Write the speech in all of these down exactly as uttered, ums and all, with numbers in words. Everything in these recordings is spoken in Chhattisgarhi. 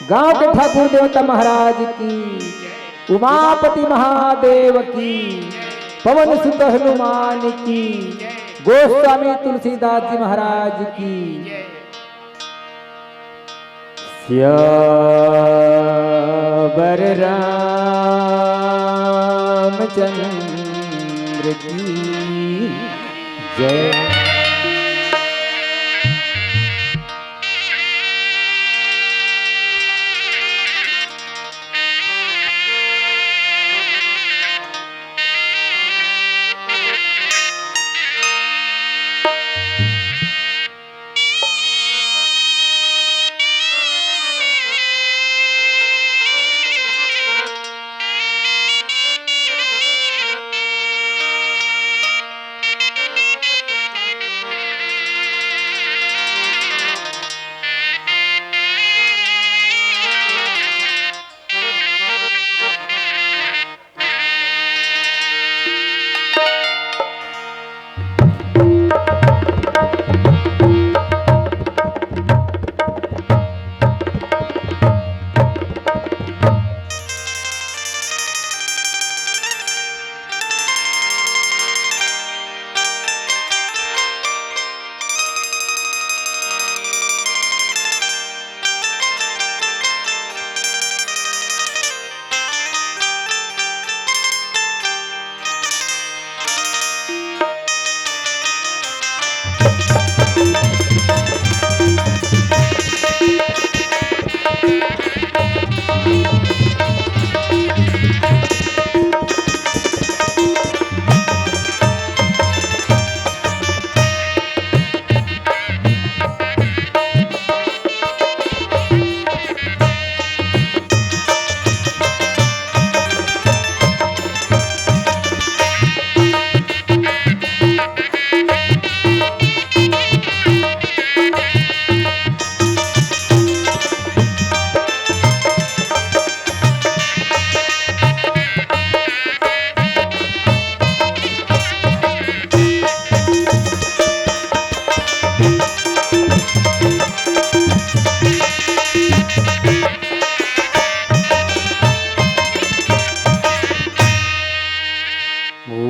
गांव के ठाकुर देवता महाराज की, उमापति महादेव की, पवन सुत हनुमान की, गोस्वामी तुलसीदास जी महाराज की। सियावर रामचंद्र की जय।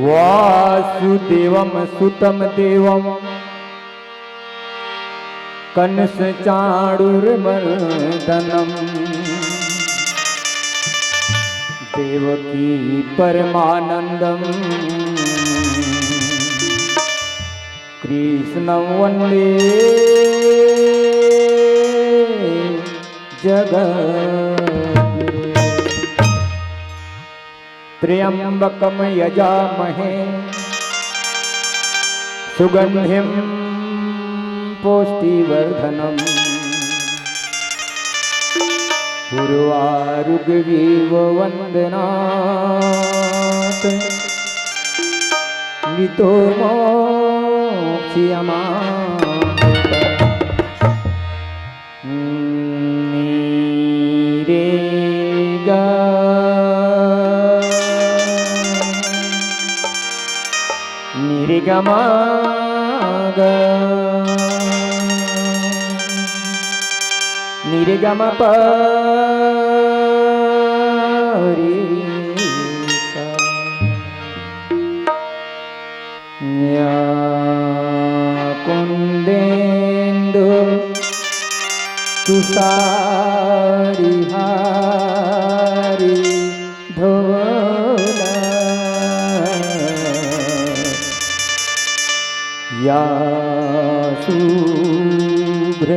वासुदेवं सुतं देवं कंसचाणूरमर्दनम्। देवकी परमानन्दं कृष्णं वन्दे जगद्गुरुम्। त्र्यम्बकं यजामहे सुगन्धिं पुष्टिवर्धनम्। उर्वारुकमिव बन्धनात् मृत्योर्मुक्षीयमामृतम्। नी रे गा, नी रे गा मा गा, नी रे गा मा पा रे सा। या कुन्देन्दु तुषारहारी धवला, या शुभ्र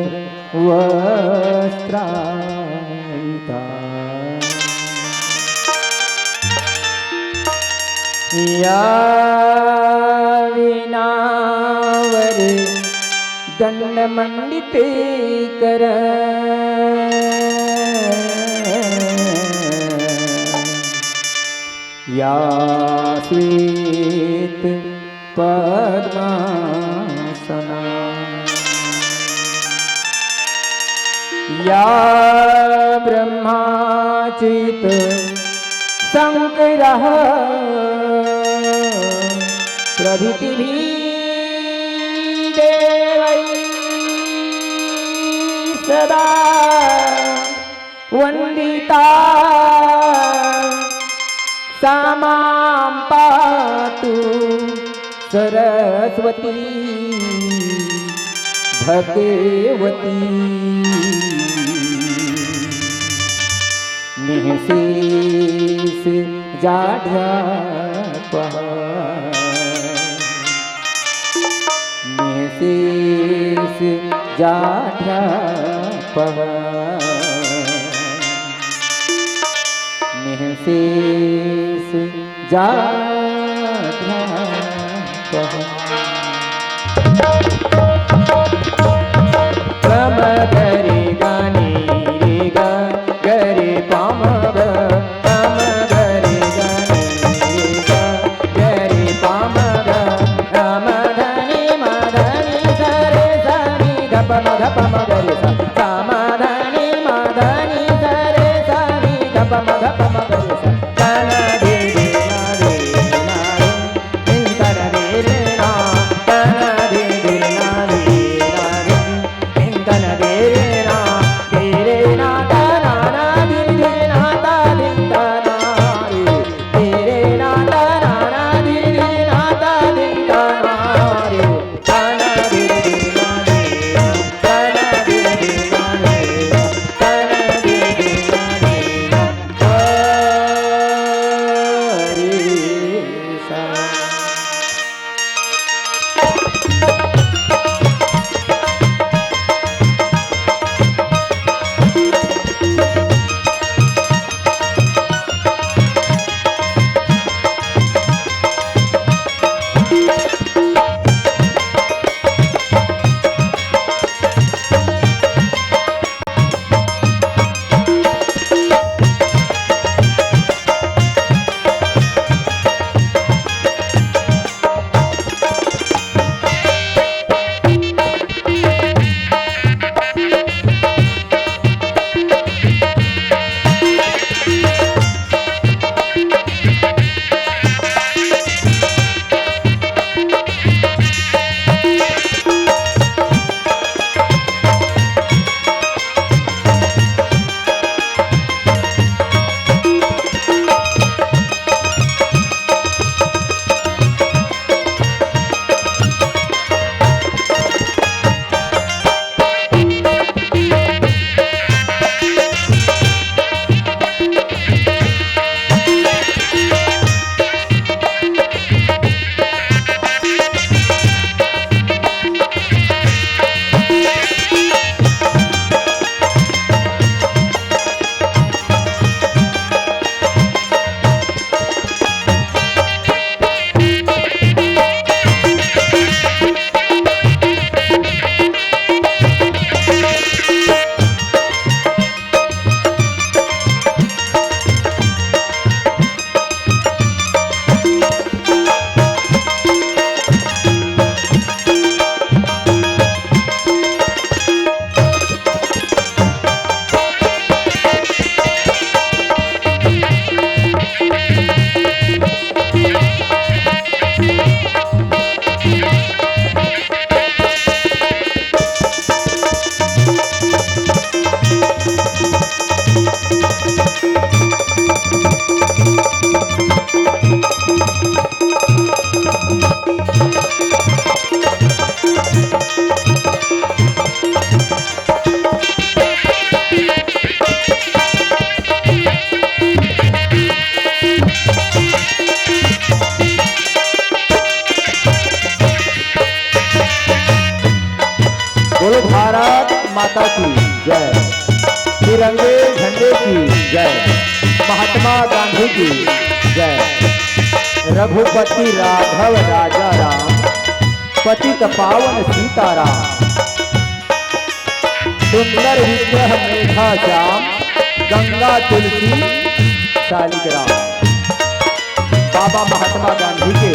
वस्त्रावृता। या वीणावरदण्डमण्डितकरा। या श्वेत पद्मासना। या ब्रह्माच्युत शंकरः प्रभृतिभिः देवैः सदा वन्दिता सा मां पातु सरस्वती भगवती। निःशेष जाड्या पहा, निःशेष जाड्या पहा, निःशेष जाड्या पहा। ग म ग रे गा नी रे गा, ग रे पा म ग, पा म ग रे गा नी रे गा, ग रे पा म ग, ग म ध नी म ध नी सा रे सा नी ध प म ध प म ग रे सा, सा म ध नी म ध नी सा रे सा नी ध प म ध प म ग रे सा। बोलो भारत माता की जय, तिरंगे झंडे की जय, महात्मा गांधी की जय। रघुपति राघव राजा राम, पतित पावन सीताराम। सुंदर विग्रह मेघा श्याम, गंगा तुलसी शालिग्राम। बाबा महात्मा गांधी के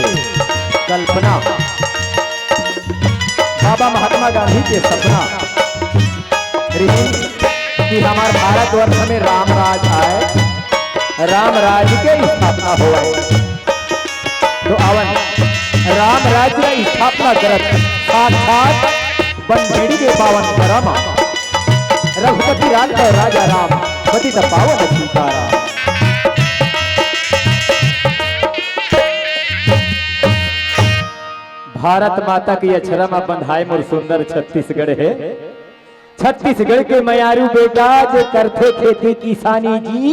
कल्पना, बाबा महात्मा गांधी के सपना रहिस कि हमर भारतवर्ष में राम राज आय, राम राज के स्थापना होवय। तो आवन, राम राज्य के स्थापना करत साक्षात बनभेड़ी के पावन धरम रघुपति राज अउ राजा राम पतित पावन सीताराम। भारत माता के अछरा म बंधाए मोर सुंदर छत्तीसगढ़ हे। छत्तीसगढ़ के मयारू बेटा जे करथे खेती किसानी जी,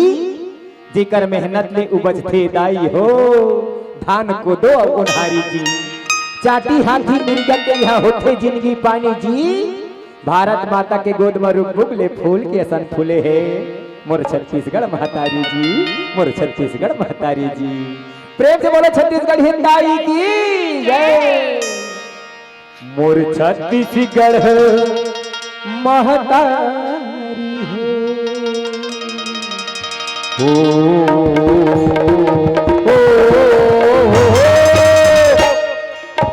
जेकर मेहनत ले उपजथे दाई हो, धान कोदो अउ ओन्हारी जी। चाटी हाथी मिर्गा के इहाँ होथे जिनगी पानी जी। भारत माता के गोद म रुख मुख ले फूल के असन फूले हे मोर छत्तीसगढ़ महतारी जी, मोर छत्तीसगढ़ महतारी जी। प्रेम से बोलो छत्तीसगढ़ हिंदाई की जय। मोर छत्तीसगढ़ महतारी हे। ओ, ओ, ओ, ओ,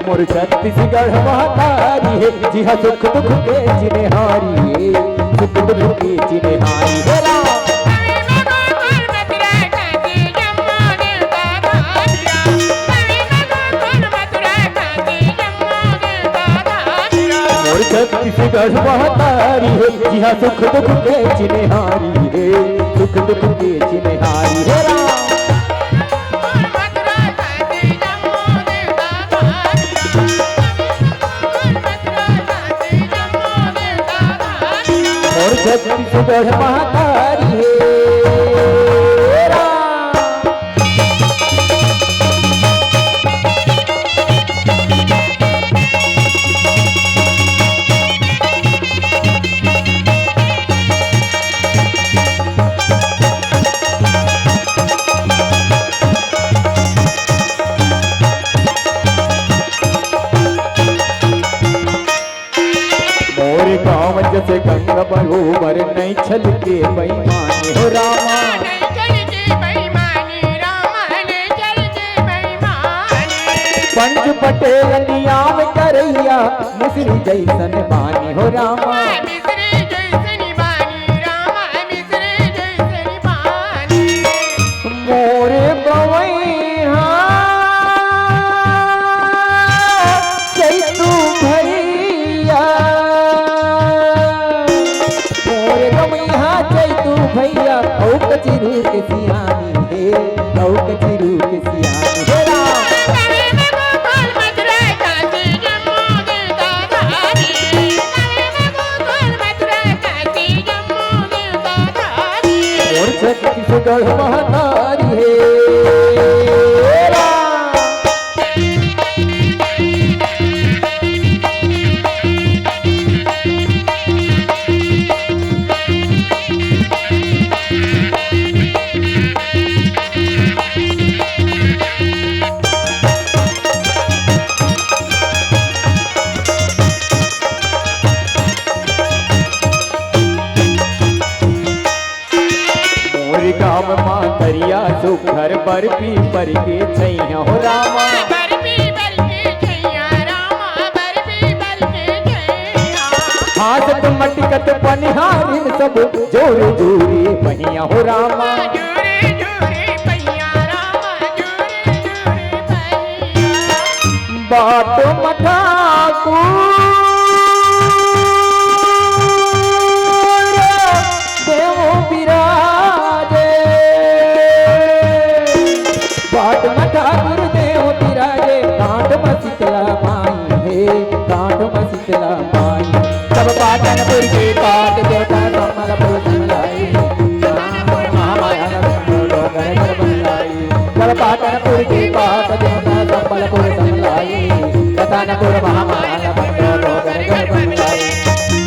मोर छत्तीसगढ़ महतारी हे, जिहा सुख दुख के चिन्हारी हे, सुख दुख के चिन्हारी हे राम। मोर छत्तीसगढ़ महतारी हे, जिहाँ सुख दुख के चिन्हारी हे, सुख दुख के चिन्हारी हे राम। मोर छत्तीसगढ़ महतारी हे राम। मोर गाँव जस गंगा बरोबर, नइ छलके बेईमानी हो रामा। पंच पटेल नियाम करइया, मिश्री जइसन बानी हो रामा। मोरे बवैहा चैतू भैया, मोरे बवैहा चैतू भैया, अउ कचिरू के सियानी हे, अउ कचिरू के सियानी हे राम। मोर छत्तीसगढ़ महतारी हे राम। मोर गाँव मा तरिया सुघर बर पीपर के छैया हो रामा। बर पीपर के छैया रामा, बर पीपर के छैया। हाँसत मटकत पनिहारिन सब जोरे जोरे पहिया हो रामा। जोरे जोरे पहिया रामा, जोरे जोरे पहिया। बाट मठाकुर देव बिराजे, बाट मठाकुर देव बिराजे, कांट म शीतला माई हे, कांट म शीतला माई। सब पाटनपुर के पाट देवता संबलपुर संग लाई। महामाया लक्ष्मण डोंगर घर बन लाई। सब पाटनपुर के पाट देवता संबलपुर संग लाई। रतनपुर महामाया लक्ष्मण डोंगर घर बन लाई।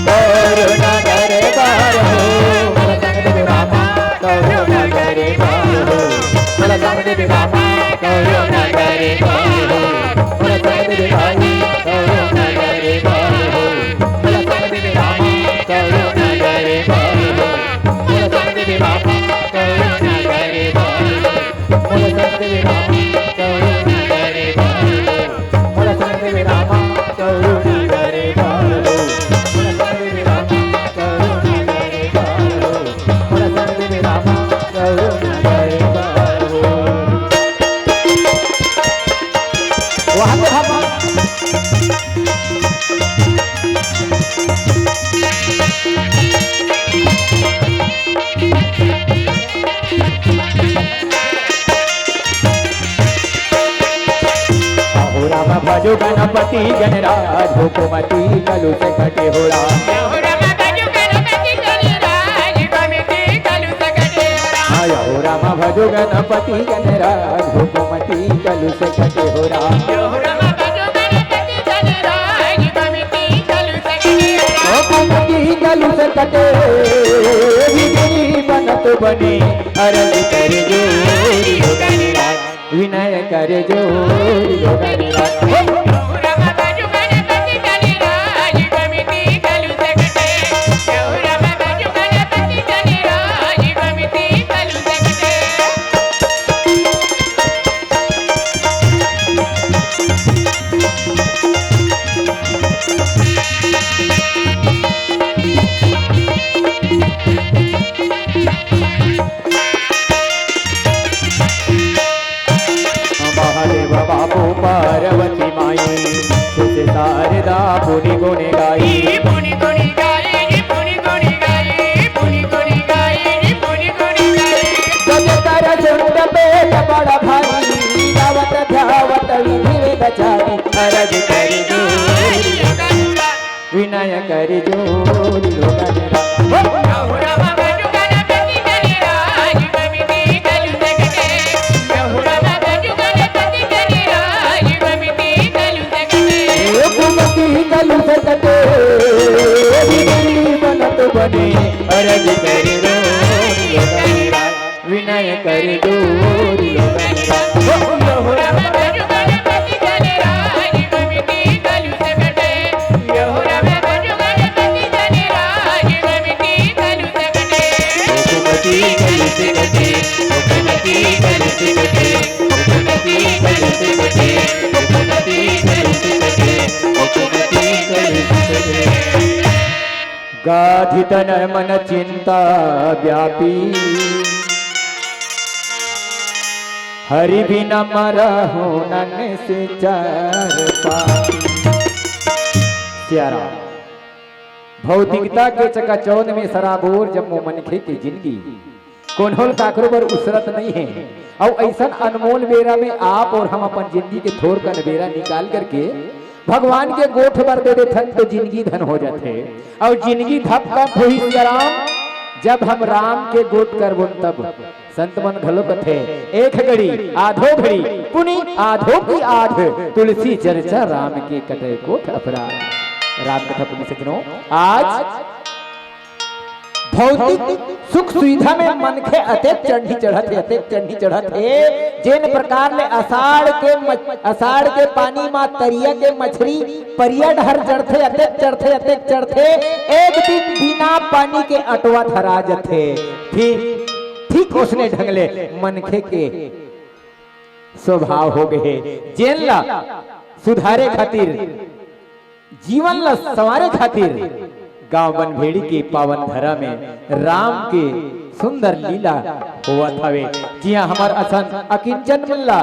करुणा करे बार हो, मोर संग देवी रामा, करुणा करे बार हो। मोर संग देवी रामा, करुणा करे बार हो। मोर संग देवी रामा, करुणा करे बार हो। भजो गणपति गणराज हुकुमति कलुष कटे हो राम। यहो राम भजो गणपति गणराज हुकुमति कलुष कटे हो राम। हुकुमति कलुष कटे विधि बनत बने अरज कर जोरी हो गणराज। विनय कर जोरी हो गणराज। महादेव बापू पार्वती माई, तुझे शारदा पुनि गुण गाई। गज कर सुंड पेट बड़ा भारी, गावत ध्यावत विधि विध चारी। अरज कर जोरी विनय कर जोरी हो गणराज। हुकुमति कलुष कटे विधि बनत बने अरज कर जोरी हो गणराज। विनय कर जोरी हो गणराज। गाधित नर मन चिंता व्यापी, हरि बिना मरहु नन से चार पापी। सियाराम। भौतिकता के चकाचौंध में सराबोर जम्मो मनखे के जिनगी कोनो ल काकरो बर उसरत नइ हे। अउ अइसन अनमोल बेरा में आप अउ हम अपन जिनगी के थोरकन बेरा निकाल करके भगवान के गोठ बर दे देथन, तो जिनगी धन हो जाथे। अउ जिनगी धप कप होही सियाराम, जब हम राम के गोठ करबोन तब। संत मन घलो कथे, एक घड़ी आधो घड़ी पुनि आधो की आध, तुलसी चर्चा राम के कटे कोट अपराध। राम कथा पुनि सज्जनों, आज भौतिक सुख सुविधा में मनखे अतेक चढ़ी चढ़त हे, अतेक चढ़ी चढ़त हे, जेन प्रकार ले अषाढ़ के म-, अषाढ़ के पानी म तरिया के मछरी परिया डहर चढ़थे, अतेक चढ़थे, अतेक चढ़थे, एक दिन बिना पानी के अटवा धरा जथे। फिर ठीक ओसने ढंग ले मनखे के स्वभाव हो गए हे, जेन ला सुधारे खातिर, जीवन ला संवारे खातिर गांव बनभेड़ी के पावन धरा में राम के सुंदर लीला होवत हवे। जिहां हमर असन अकिंचन मन ला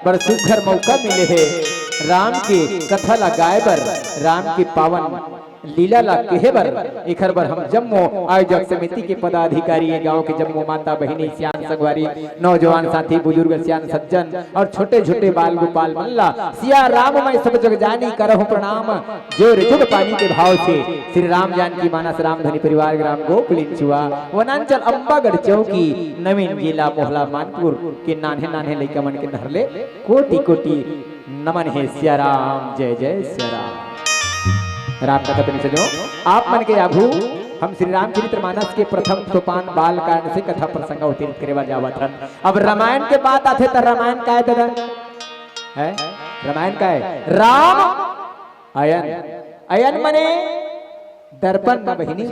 बड़ सुघर मौका मिले हे राम के कथा ला गाए बर, राम के पावन लीला ला केहे बर। एखर बर हम जम्मो आयोजक समिति के पदाधिकारी, ये गांव के जम्मो माता बहिनी, सियान संगवारी, नौजवान साथी, बुजुर्ग, सियान सज्जन और छोटे-छोटे बाल गोपाल मन ला सिया राम मैं सब जग जानी करहु प्रणाम। जोर जुग पानी के भाव से श्री राम जानकी मानस रामधनी परिवार ग्राम गोकुलिंचुआ वनांचल अम्बागढ़ चौकी नवीन जिला मोहला मानपुर के नान्हे नान्हे लइका मन के धर ले कोटि कोटि नमन हे। सिया राम, जय जय सिया राम। राम कथा बनी सजो, आप मन के आगू हम श्री रामचरित्र मानस के प्रथम सोपान बाल कांड से कथा प्रसंग अवतरित करे बर जावत हन। अब रामायण के बात आथे त रामायण काय दादा? है? रामायण काय? राम अयन। अयन मने दर्पण म बहिनी।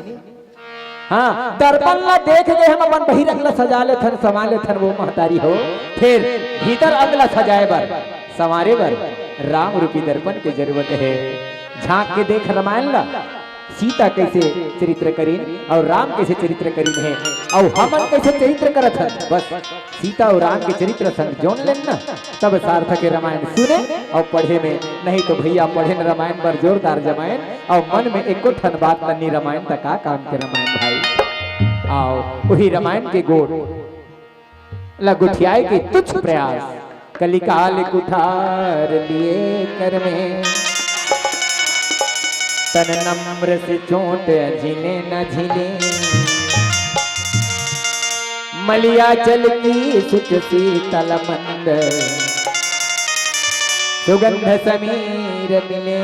हाँ, दर्पण ला देख के हम अपन बहिरंग ला सजा लेथन, समा लेथन वो महतारी हो। फिर भीतर अंग ला सजाए बर, संवारे बर राम रूपी दर्पण के जरूरत हे। झांक के देख रामायण ला, सीता कैसे चरित्र करीन और राम कैसे चरित्र करीन हे और हमन कैसे चरित्र करत हन। बस सीता और राम के चरित्र संग जोड़ लेन ना, तब सार्थक हे रामायण सुने और पढ़े में। नहीं तो भैया पढ़ेन रामायण बर जोरदार जमाएन और मन में एको ठन बात नन्नी रामायण त का काम के रामायण भाई। आओ वही रामायण के गोठ ला गुठियाए के तुच्छ प्रयास, कलिकाल कुठार लिए में। तन नम्र से चोट झिले न झिले, मलियाचल की सुत शीतल मंद, सुगंध समीर मिले।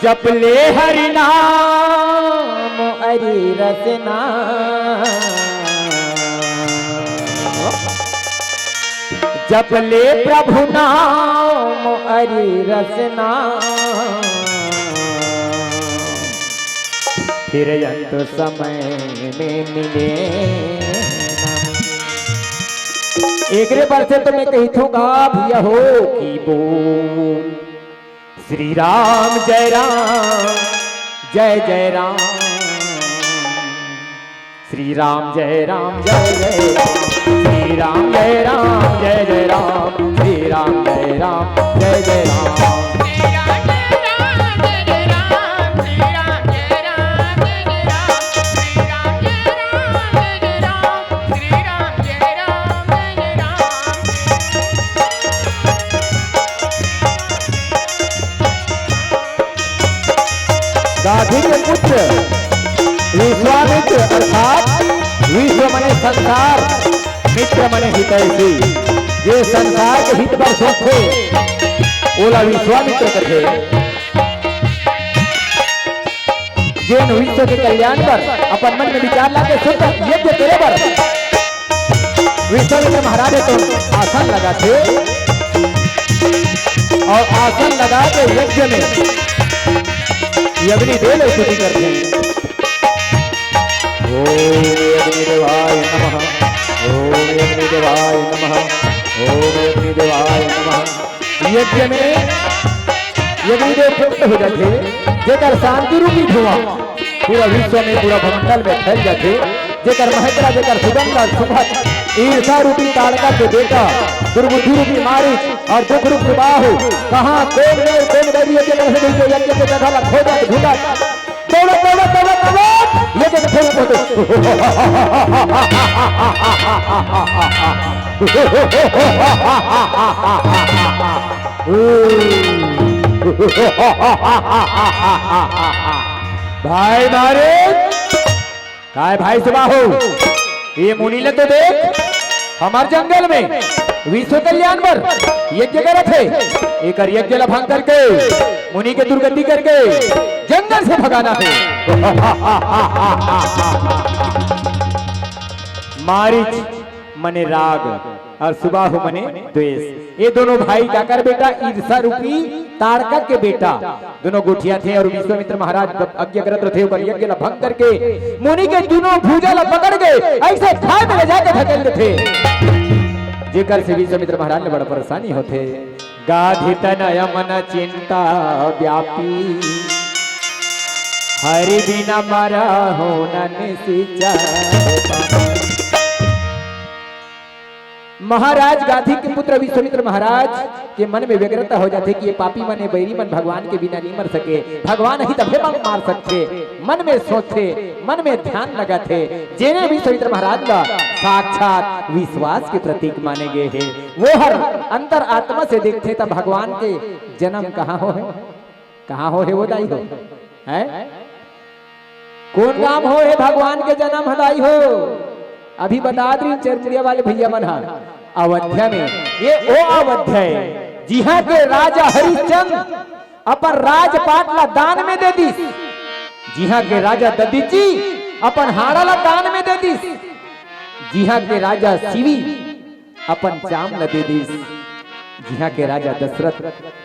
जप ले हरि नाम अरि रसना, जप ले प्रभु नाम अरि रसना, फिर अंत समय में मिले ना। एकरे बर से तो मैं कहिथों गा भैया हो कि बोल श्री राम जय राम, जय जय राम। श्री राम जय राम, जय जय राम। श्री राम जय राम, जय जय राम। श्री राम जय राम, जय जय राम। गाधी के पुत्र विश्वामित्र अर्थात विश्व मने संसार, मित्र मने हितैषी, जे संसार के हित बर सोचथे, ओला विश्वामित्र कथे। जेन विश्व के कल्याण बर अपन मन में विचार लाके शुद्ध यज्ञ करे बर विश्वामित्र महाराज ह तो आसन लगाथे अउ आसन लगा के यज्ञ में अग्निदेव स्तुति करथे। ओम अग्निदेवाय नमः, ओम अग्निदेवाय नमः, ओम अग्निदेवाय नमः। यज्ञ में अग्निदेव प्रकट हो जाथे, जेकर शांति रूपी धुआं पूरा विश्व में, पूरा भूमंडल में फैल जाथे, जेकर महकरा, जेकर सुगंध और सुभत ईर्षा रूपी ताड़का के बेटा, दुर्बुद्धि रूपी मारीच और दुख रूपी सुबाहु, कहाँ कोन मेर कोन बैरी हे, जेकर से जइसे यज्ञ के जगह ला खोजत ढूंढत, दौड़त, दौड़त, दौड़त, दौड़त, यज्ञ के फेर पहुंचे। भाई मारे, काय भाई सुबाहु, ये मुनि ल तो देख, हमर जंगल में विश्व कल्याण बर यज्ञ करत हे। एकर यज्ञ ल भंग करके, मुनि के दुर्गति करके, जंगल से भगाना हे। मारीच मने राग अउ सुबाहु मने द्वेष। ये दोनों भाई काकर बेटा? ईर्षा रूपी ताड़का के बेटा। दोनों गोठियाथे अउ विश्वामित्र महाराज जब यज्ञ करत रथे, ओकर यज्ञ ला भंग करके मुनि के दोनों भुजा ला पकड़ के अइसे खाई में ले जाके धकेल देथे, जेकर से विश्वामित्र महाराज ला बड़ा परेशानी होथे। गाधी तनय मन चिंता व्यापी, हरि बिना मरहु न निसिचर पापी। महाराज गाधी के पुत्र विश्वामित्र महाराज के मन में व्यग्रता हो जाथे कि ये पापी मन, ये बैरी मन भगवान के बिना नहीं मर सके, भगवान ही तभे मन मार सकथे। मन में सोचथे, मन में ध्यान लगाथे, जेने विश्वामित्र महाराज ला साक्षात विश्वास के प्रतीक माने गए हे। वो हर अंतर आत्मा से देखथे त भगवान के जन्म कहाँ होहे, कहाँ होहे वो दाई हो, हैं? कोन गांव होहे भगवान के जन्म ह दाई हो? अभी बता दे चरमुड़िया वाले भैया मन ह, अवध्या में। ये ओ अवध्या हे, जिहां के राजा हरिश्चंद्र अपन राजपाट ला दान में दे दिस, जिहां के राजा दधीचि अपन हाड़ा ला दान में दे दिस, जिहां के राजा शिवि अपन चाम ल दे दिस, जिहां के राजा दशरथ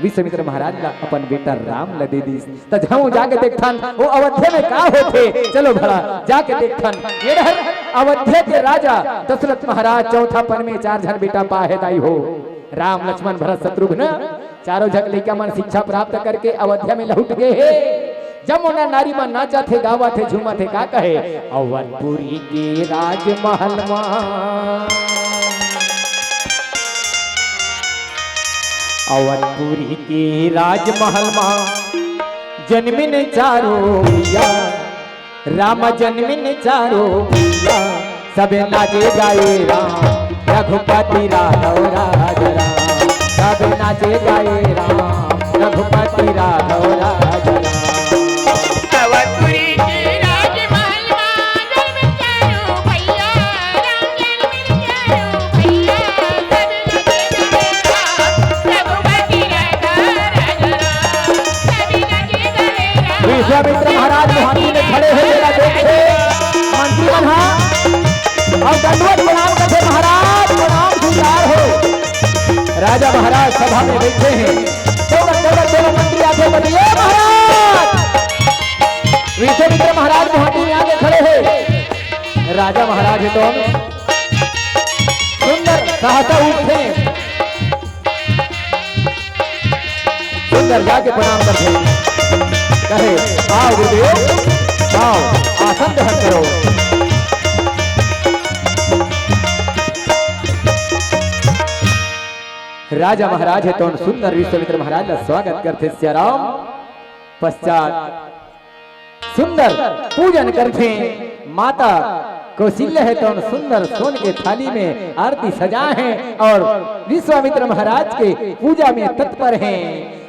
विश्वामित्र महाराज ला अपन बेटा राम ल दे दिस। त जाओ जाके देखथन, वो अवध्या में का होथे। चलो भला जाके देखथन। ये डहर अवध्या के राजा दशरथ महाराज चौथापन में चार झन बेटा पाहे दाई हो, राम, लक्ष्मण, भरत, शत्रुघ्न। चारों झन लइका मन शिक्षा प्राप्त करके अवध्या में लहुट गे हे। जब ओना नारी मन नाचत हे, गावत हे, झूमत हे, का कहे? अवधपुरी के राजमहल मा, अवधपुरी के राजमहल मा जनमिन चारों भैया, राम जनमिन चारों भैया, सबे नाचे गाए राम, रघुपति राघव राज राम। सबे नाचे गाए राम रघुपति राघव राजा राम। अवधपुरी के राजमहल मा जन्म चारो भैया, राम जन्म चारो भैया, सब नाचे गाए राम रघुपति राघव राजा राम, सब नाचे गाए राम। विश्वामित्र महाराज मोहानी में खड़े हे, जरा देखे मंत्री मन हा। अउ दंडवत प्रणाम करथे महाराज, प्रणाम स्वीकार हो। राजा महाराज सभा में बैठे हे। दौड़त, दौड़त, दौड़त मंत्री आके बोले, "ए महाराज!" विश्वामित्र महाराज मोहाटी में आके खड़े हे। राजा महाराज हे तो सुंदर सहसा उठे। सुंदर जाके प्रणाम करथे, कहे, "आओ गुरुदेव, आओ, आसन ग्रहण करो।" राजा महाराज हे तौन सुंदर विश्वामित्र महाराज ला स्वागत करथे सियाराम। पश्चात सुंदर पूजन करथे। माता कौशल्या हे तौन सुंदर सोन के थाली में आरती सजाए हे अउ विश्वामित्र महाराज के पूजा में तत्पर हे।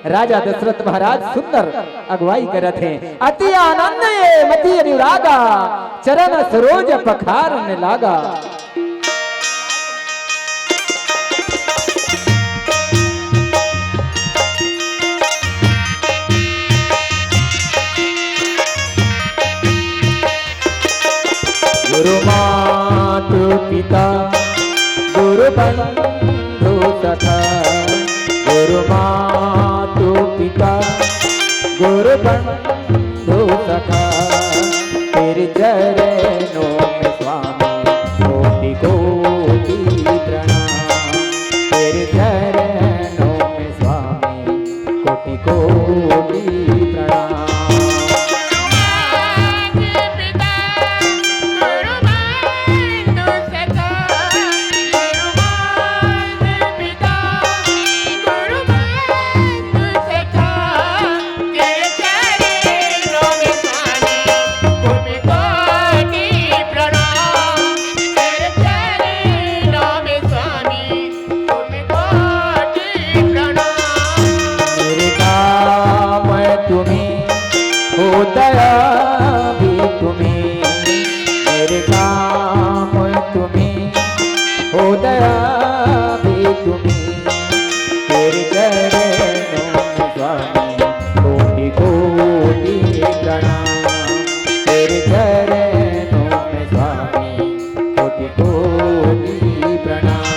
राजा दशरथ महाराज सुंदर अगुवाई करत हे। अति आनंद ये मति अनुरागा, चरण सरोज पखारन लागा। गुरु मातु पिता गुरु बंधु सखा, गुरु मातु पिता गुरु बंधु सखा, तेरे चरणों में स्वामी कोटि कोटि प्रणाम, तेरे चरणों में स्वामी कोटि कोटि प्रणाम। मेरे काम तुम्ही, हो दया भी तुम्ही, मेरे काम तुम्ही, हो दया भी तुम्ही, तेरे चरणों में स्वामी कोटि कोटि प्रणाम, तेरे चरणों में स्वामी कोटि कोटि प्रणाम।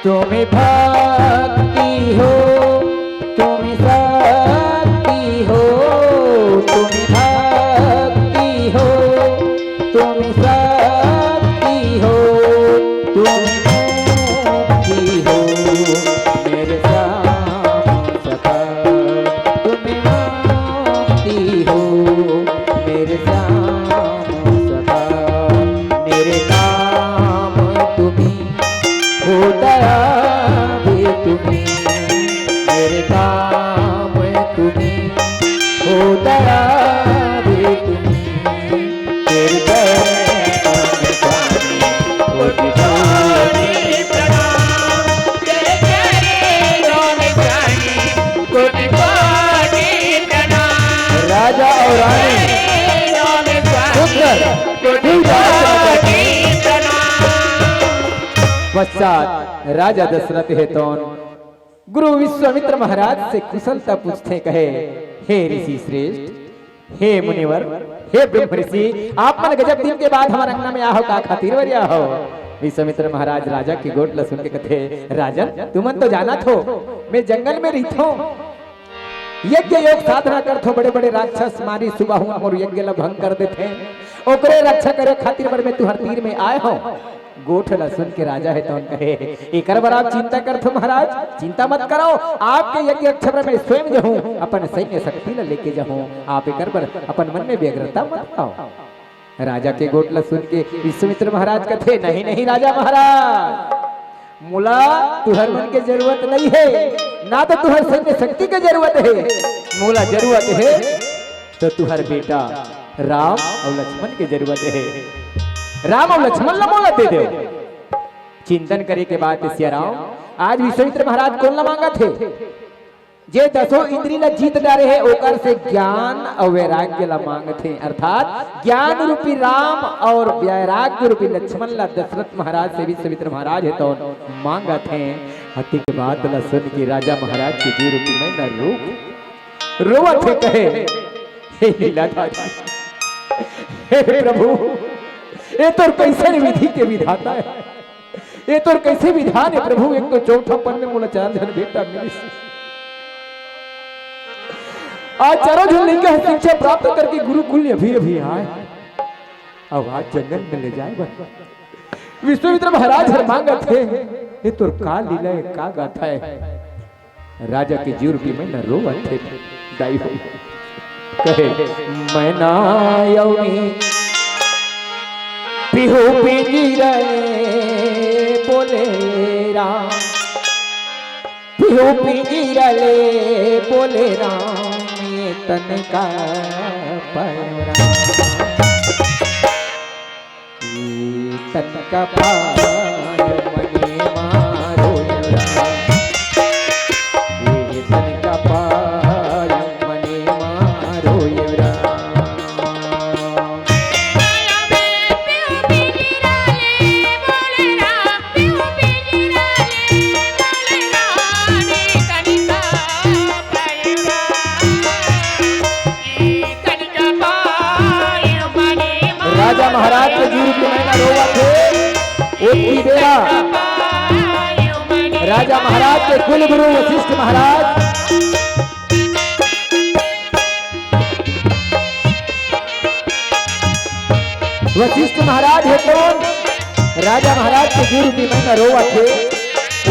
तुम्ही भक्ति हो, तुम्ही शक्ति हो, तुम्ही भक्ति हो, तुम्ही शक्ति हो, तुम्ही मुक्ति हो, मेरे श्याम सखा, तुम्ही मुक्ति हो, मेरे श्याम सखा, मेरे काम तुम्ही, हो दया भी तुम्ही, मेरे काम तुम्ही, हो दया भी तुम्ही, तेरे चरणों में स्वामी कोटि कोटि प्रणाम, तेरे चरणों में स्वामी कोटि कोटि प्रणाम। राजा और रानी चरणों में स्वामी सुंदर कोटि कोटि प्रणाम। पश्चात राजा दशरथ हे तौन गुरु विश्वामित्र महाराज से कुशलता पूछथे, कहे, हे ऋषि श्रेष्ठ, हे मुनिवर, हे ब्रह्म ऋषि, आप मन गजब दिन के बाद हमर अंगना में आहो, का खातिर बर आहो? विश्वामित्र महाराज राजा के गोठ ल सुन के कथे, राजन, तुमन तो जानत हो, मैं जंगल में रहिथों, यज्ञ योग साधना करथों, बड़े-बड़े राक्षस मारी सुबाहु मोर यज्ञ ल भंग कर देथे, ओकरे रक्षा करे खातिर बर मैं तुहर तीर में आए हौं। गोठ ल सुन के राजा हे तौन कहे, एकर बर आप चिंता करथो महाराज, चिंता मत करो, आपके यज्ञ रक्षा बर मैं स्वयं जहूं, अपन सैन्य शक्ति ल लेके जहूं, आप एकर बर अपन मन में व्यग्रता मत लाओ। राजा के गोठ ल सुन के विश्वामित्र महाराज कथे, नहीं, नहीं राजा महाराज, मोला तुहर मन के जरूरत नहीं हे, ना तो तुहर सैन्य शक्ति के जरूरत हे, मोला जरूरत हे तो तुहर बेटा राम अउ लक्ष्मण के जरूरत हे। राम अउ लक्ष्मण ला मोला दे देव। चिंतन करे के बाद सिया राम, आज विश्वामित्र महाराज कोन ला मांगत हे? जे दसों इंद्री ला जीत डारे हे, ओकर से ज्ञान अउ वैराग्य ला मांगत हे, अर्थात ज्ञान रूपी राम अउ वैराग्य रूपी लक्ष्मण ला दशरथ महाराज से विश्वामित्र महाराज हे तो मांगत हे। अति के बात ला सुन के राजा महाराज के जीव रूपी मैना रो, रोवत हे, कहे, "हे लीलाधारी, हे प्रभु, ये तोर कैसन विधि के विधाता हे?" ये तोर कैसे विधान हे प्रभु? एक तो चौथापन में मोला चार झन बेटा मिलिस, आज चारों झन लइका ह शिक्षा प्राप्त करके गुरुकुल अभी अभी आए, अउ आज जंगल में ले जाए बर विश्वामित्र महाराज हर मांगत हे। ये तोर का लीला हे, का गाथा हे? राजा के जीव रूपी मैना रोवत हे दाई हो। कहे, "मैना अउ मी पिहू पिंजरा ले बोले राम, पिहू पिंजरा ले बोले राम, ये तन का पायो राम।" तन का पाय मने मारो राम, ये तन का पाय मने मारो राम। राजा महाराज के जीव रूपी मैना रोवत हे। ओतकी बेरा राजा महाराज के कुल गुरु वशिष्ठ महाराज, वशिष्ठ महाराज हे तो राजा महाराज के जीव रूपी मैना रोवत हे,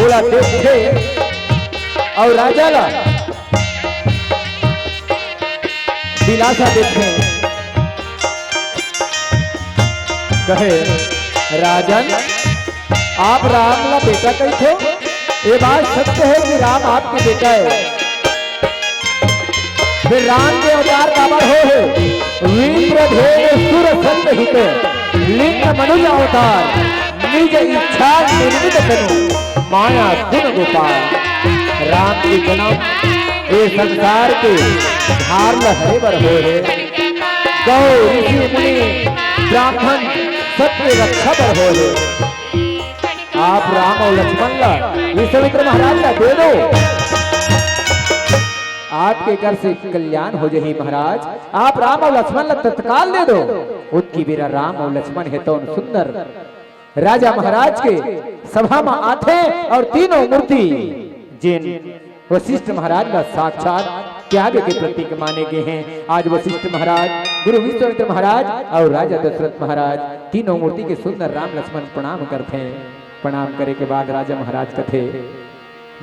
ओला देखथे अउ राजा ला दिलासा देथे। कहे, "राजन, आप राम ला बेटा कहिथो? ये बात सत्य हे कि राम आपके बेटा हे। फिर राम के अवतार काबर होहे? विप्र भेद सुर सत्य हित, लिंग मनुज अवतार, निज इच्छा निर्मित तनु, माया गुण गोपाल।" राम के जनम ये संसार के भार ल हरे बर होहे। गौ, ऋषि, मुनि, ब्राह्मण, सबके रक्षा बर होहे। आप राम अउ लक्ष्मण ला विश्वामित्र महाराज ला दे दो, आपके घर से कल्याण हो जाही महाराज। आप राम अउ लक्ष्मण ला तत्काल दे दो। ओतकी बेरा राम अउ लक्ष्मण हे तो सुंदर राजा महाराज के सभा म आथे अउ तीनों मूर्ति जेन वशिष्ठ महाराज ला साक्षात त्याग के प्रतीक माने गे हे। आज वशिष्ठ महाराज, गुरु विश्वामित्र महाराज अउ राजा दशरथ महाराज तीनों मूर्ति के सुंदर राम लक्ष्मण प्रणाम करथे। प्रणाम करे के बाद राजा महाराज कथे,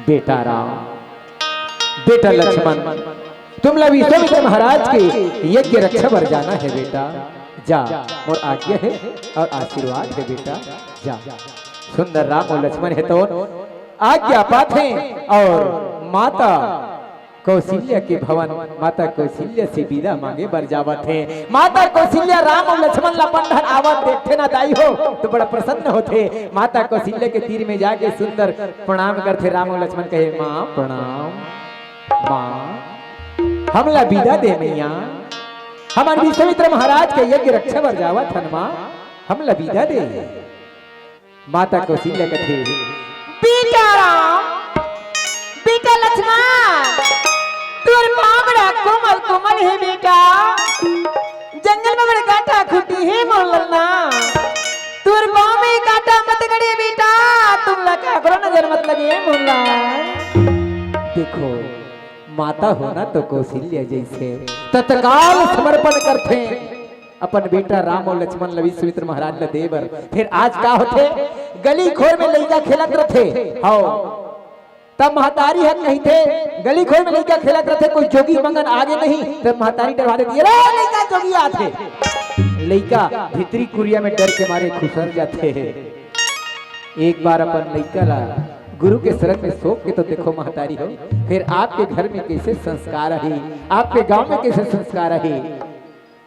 "बेटा राम, बेटा लक्ष्मण, तुमला विश्वामित्र महाराज के यज्ञ रक्षा बर जाना हे बेटा। जा, मोर आज्ञा हे अउ आशीर्वाद हे बेटा, जा।" सुंदर राम अउ लक्ष्मण हे तो आज्ञा पाथे अउ माता कौशल्या के भवन, माता कौशल्या से विदा मांगे बर जावत हे। माता कौशल्या राम अउ लक्ष्मण ला अपन घर आवत देखथे ना दाई हो, तो बड़ा प्रसन्न होथे। माता कौशल्या के तीर में जाके सुंदर प्रणाम करथे। राम अउ लक्ष्मण कहे, "माँ प्रणाम, माँ हमला विदा दे मैया, हमन विश्वामित्र महाराज के यज्ञ रक्षा बर जावत हन माँ, हमला विदा दे।" माता कौशल्या कथे, "बेटा राम, बेटा लक्ष्मण, तोर पाँव बड़ा कोमल कोमल हे बेटा, जंगल में बड़े कांटा खूंटी हे मोर ललना, तोर पाँव में कांटा मत गड़े बेटा, तुमला काकरो नजर मत लगे मोर ला।" देखो, माता होना तो कौशल्या जैसे तत्काल समर्पण करथे। अपन बेटा राम अउ लक्ष्मण ल विश्वामित्र महाराज ल दे बर। फिर आज का होथे, गली खोर में लइका खेलत रथे, हव, तब महतारी ह कहिथे, गली खोर में लइका खेलत रथे, कोई जोगी मंगन आगे नहीं, तब महतारी डरवा देती, "रे लइका, जोगी आथे।" लइका भीतरी कुरिया में डर के मारे खुसर जाथे। एक बार अपन लइका ला गुरु के शरण में सौंप के तो देखो महतारी हो, फिर आपके घर में कैसे संस्कार आही, आपके गांव में कैसे संस्कार आही।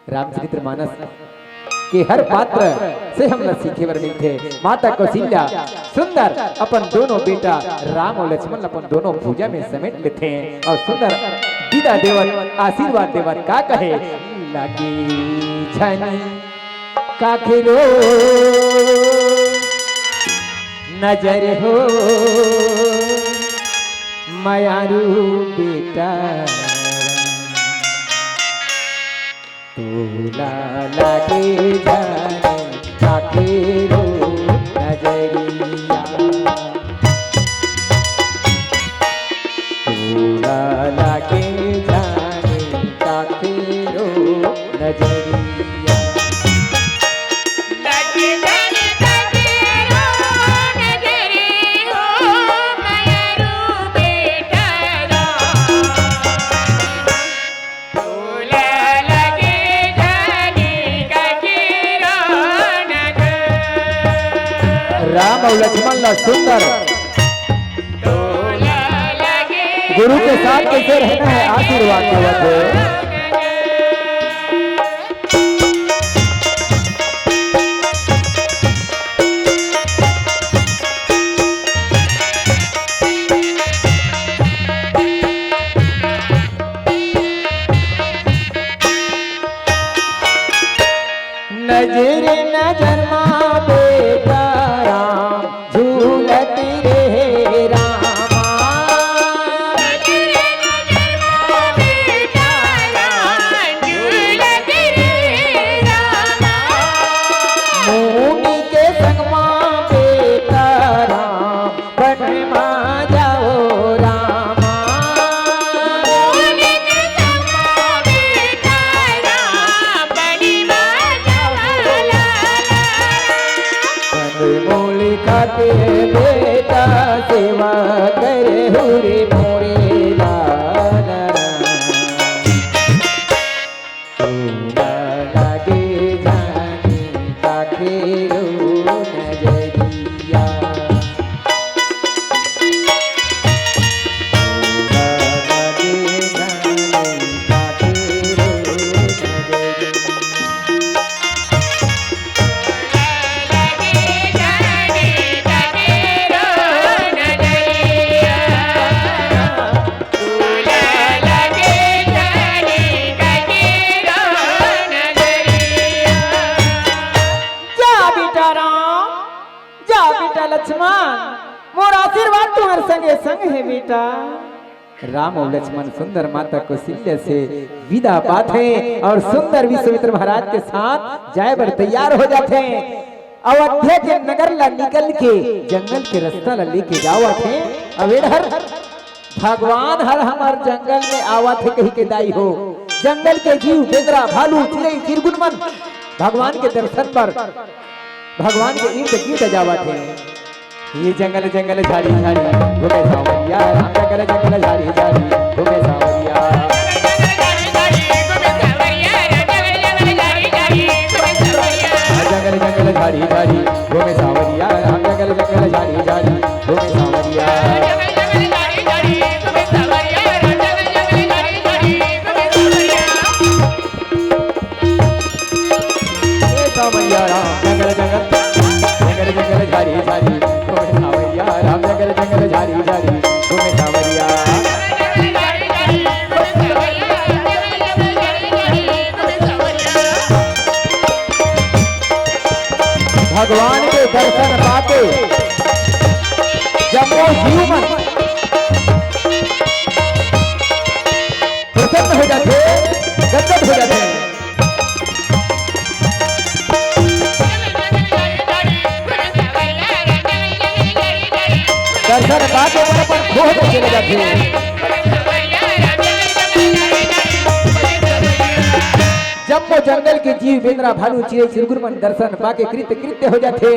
रामचरित मानस के हर पात्र से हमला सीखे बर मिलथे। माता कौशल्या सुंदर अपन दोनों बेटा राम और लक्ष्मण ला अपन दोनों भुजा में समेट लेथे और सुंदर विदा देवत, आशीर्वाद देवत का कहे, लगे झन काखरो नजर हो मयारू बेटा, तोला लागे झन काखरो नजरिया, तोला लागे झन काखरो नजरिया। राम और लक्ष्मण ला सुंदर गुरु के साथ कैसे रहना है, आशीर्वाद देवत हे। नजर नजर मा बेटा राम झूलत रे रामा। मुनि के संग मा बेटा राम बन मा जाओ रामा। बन मोल खातिर बेटा सेवा करे हुरे मोरे लाल राम। तोला लागे झन काखरो नजरिया। तोला लागे झन काखरो नजरिया। जा बेटा राम, जा बेटा लक्ष्मण, मोर आशीर्वाद तुम्हर संगे संग हे बेटा। राम और लक्ष्मण सुंदर माता कौशल्या से विदा पाथे और सुंदर विश्वामित्र महाराज के साथ जाए बर तैयार हो जाथे। अयोध्या के नगर ला निकल के जंगल के रास्ता ला लेके जावत हे। अब एडहर भगवान हर हमर जंगल में आवत हे कहि के दाई हो। जंगल के जीव, बेंदरा, भालू, चिरई, चिरगुन मन भगवान के दर्शन बर भगवान के इर्द गिर्द जावत हे। ये जंगल जंगल झाड़ी झाड़ी घूमे सांवरिया, राम जंगल जंगल झाड़ी झाड़ी घूमे सांवरिया। जंगल जंगल झाड़ी झाड़ी घूमे सांवरिया, राम जंगल जंगल झाड़ी झाड़ी घूमे सांवरिया। ए सांवरिया राम जंगल जंगल, जंगल जंगल झाड़ी झाड़ी घूमे सांवरिया, राम जंगल जंगल झाड़ी झाड़ी घूमे सांवरिया। भगवान के दर्शन पाके जम्मो जीव मन प्रसन्न हो जाथे, गदगद हो जाथे। दर्शन पाके मन अपन खोह में चले जाथे। जम्मो जंगल के जीव, बेंदरा, भालू, चिरई, चिरगुन मन दर्शन पाके कृत कृत्य हो जाथे।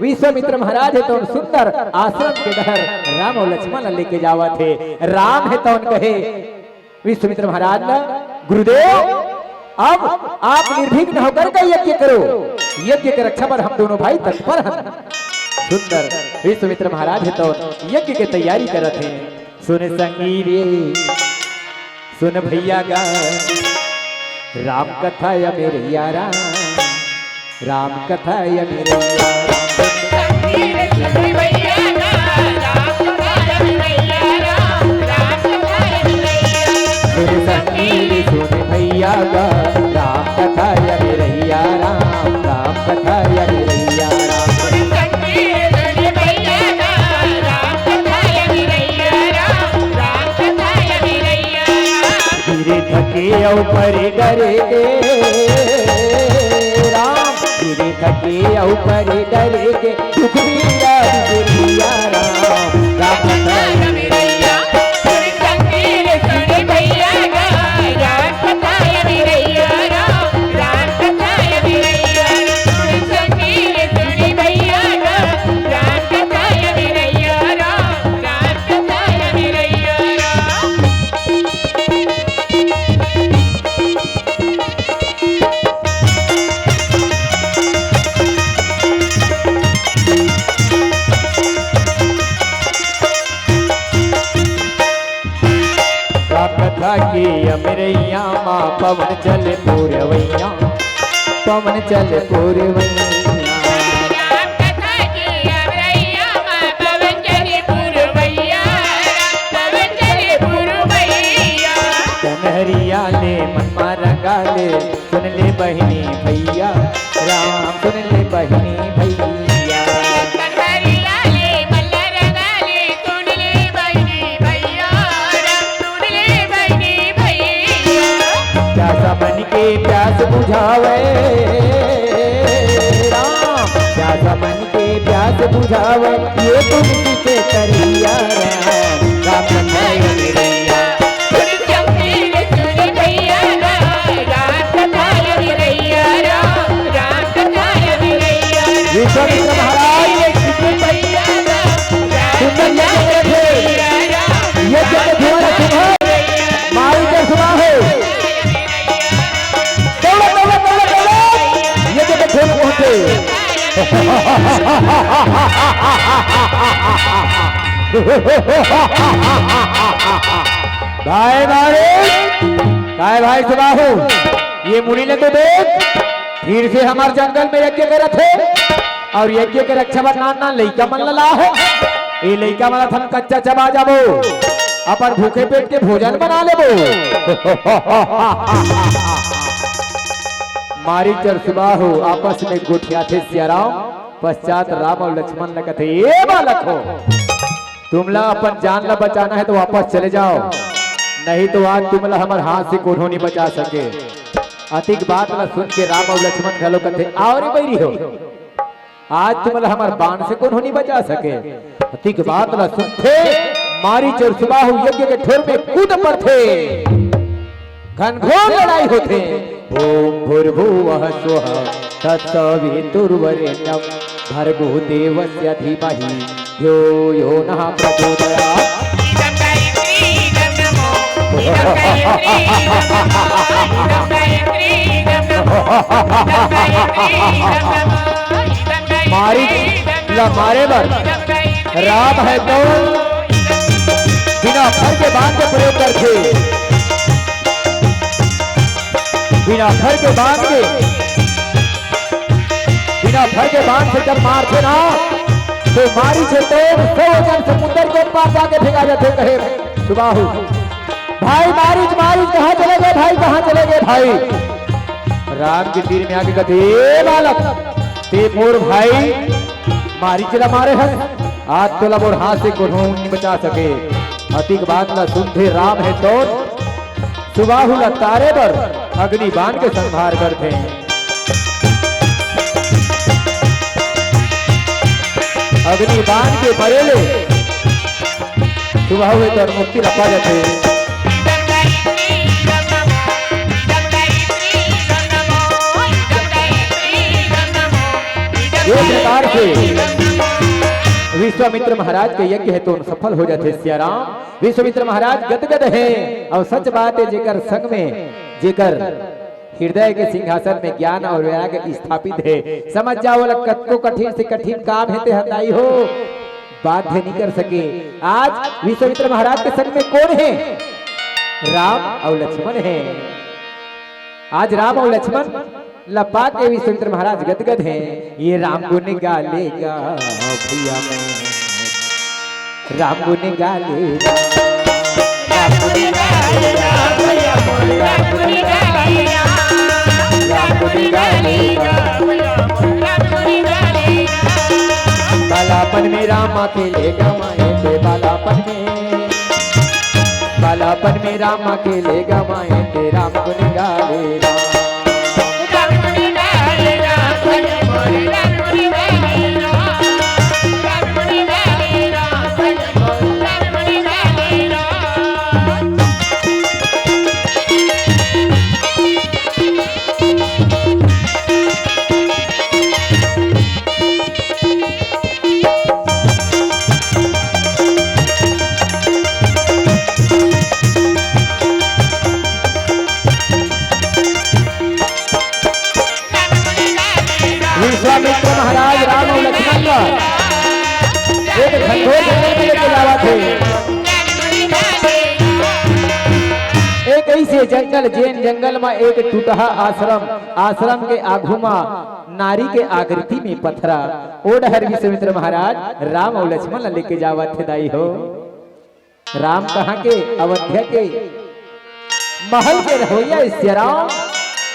विश्वामित्र महाराज हे तौन सुंदर आश्रम के डहर राम और लक्ष्मण ला लेके जावत हे। राम हे तौन कहे विश्वामित्र महाराज ला, गुरुदेव, अब आप निर्विघ्न होकर के यज्ञ करो, यज्ञ के रक्षा बर हम दोनों भाई तत्पर हन। सुंदर विश्वामित्र महाराज हे तो यज्ञ के तैयारी करत हे। सुन संगी रे, सुन भैया गा, राम कथा या मेरे यारा, राम कथा या मेरे यारा। सुन संगी रे, सुन भैया गा, राम कथा या मेरे यारा, राम कथा या मेरे यारा। गिरे थके अउ परे डरे के, राम, गिरे थके अउ परे डरे के, दुख बीरा बिगड़िया राम, राम कथा या मेरे यारा। राम कथा के अमरैया मा पवन चले पुरवैया, पवन चले पुरवैया। राम कथा के अमरैया मा पवन चले पुरवैया, पवन चले पुरवैया। कनहरिया ले मन मा रंगा ले, सुन ले बहिनी भैया, राम सुन ले बहिनी भैया। कनहरिया ले मन मा रंगा ले, सुन ले बहिनी भैया, राम सुन ले बहिनी भैया। प्यासा मन के प्यास बुझावे राम, प्यासा मन के प्यास बुझावे, ये तुलसी के तरिया राम, राम कथा या मेरे यारा। विश्वामित्र महाराज सुंदर यज्ञ करे थे, यज्ञ के धुआं सुना, माई के सुना हो। दौड़त, दौड़त, दौड़त, दौड़त, ये जो बच्चे पहुंचे। भाई मारे, काय भाई सुबाहु, ये मुनि ने तो देख, फिर से हमार जंगल में यज्ञ करत हे अउ यज्ञ के रक्षा बर नान नान लइका मन ला लाए हे। ये लइका मन ला हम कच्चा चबा जाबो, अपन भूखे पेट के भोजन बना लेबो। मारीच अउ सुबाहु आपस में गोठियाथे सियाराम, पश्चात राम अउ लक्ष्मण ल कथे, "ए बालक हो, तुमला अपन जान ला बचाना हे तो वापस चले जाओ, नहीं तो आज तुमला हमर हाथ से कोनो नहीं बचा सके।" अतिक बात ला सुन के राम अउ लक्ष्मण घलो कथे, "आओ रे बैरी हो, आज तुमला हमर बाण से कोनो नहीं बचा सके।" अतिक बात ला सुनथे, मारीच अउ सुबाहु यज्ञ के ठोर में कूद परथे। घनघोर लड़ाई होथे। ओम भूर्भुवः स्वः तत्सवितुर्वरेण्यं भर्गो देवस्य धीमहि धियो यो नः प्रचोदयात्। मारीच ला मारे बर राम हे तो बिना फर के बाण के प्रयोग करथे। बिना फर के बाण के, बिना फर के बाण से जब मारथे ना, तो मारीच हे तो सौ जन समुंदर के पार जाके फेंका जाथे। कहे सुबाहु, "भाई मारीच, मारीच, कहाँ चले गए भाई, कहाँ चले गए भाई?" राम के तीर में आके कथे, "ए बालक, ते मोर भाई मारीच ला मारे हस, आज तोला मोर हाथ से कोनो नहीं बचा सके।" अतिक बात ला सुनथे राम हे तो सुबाहु ला तारे बर अग्नि बाण के संहार करथे। अग्नि बाण के मरे ले सुबाहु हे तो मुक्ति ला पा जाथे। ये प्रकार से विश्वामित्र महाराज के यज्ञ हे तो सफल हो जाथे सियाराम। विश्वामित्र महाराज गदगद हे अउ सच बात हे, जेकर संग में, जेकर हृदय के सिंहासन में ज्ञान और वैराग्य स्थापित हे। समझ जाओ, ओला कतको कठिन से कठिन काम हे, तेहर दाई हो, बाध्य नइ कर सके। आज विश्वामित्र महाराज के संग में कोन हे? राम अउ लक्ष्मण हे। आज राम अउ लक्ष्मण ल पाके विश्वामित्र महाराज गदगद हे। ये राम गुण गा ले गा भैया मोर, राम गुण गा ले गा। राम गुण गा ले गा भैया मोर, राम गुण गा ले गा। राम गुण गा ले गा। बालापन में राम अकेले गवाए थे, बालापन में, बालापन में राम अकेले गवाए थे, राम गुण गा ले गा। विश्वामित्र महाराज राम अउ लक्ष्मण ला एक घनघोर जंगल में लेके जावत हे। एक ऐसे जंगल, जेन जंगल में एक टूटहा आश्रम, आश्रम के आगू में नारी के आकृति में पथरा, ओ डहर विश्वामित्र महाराज राम अउ लक्ष्मण ला लेके जावत हे दाई हो। राम कहाँ के? अवध्या के महल के रहोइया सियाराम,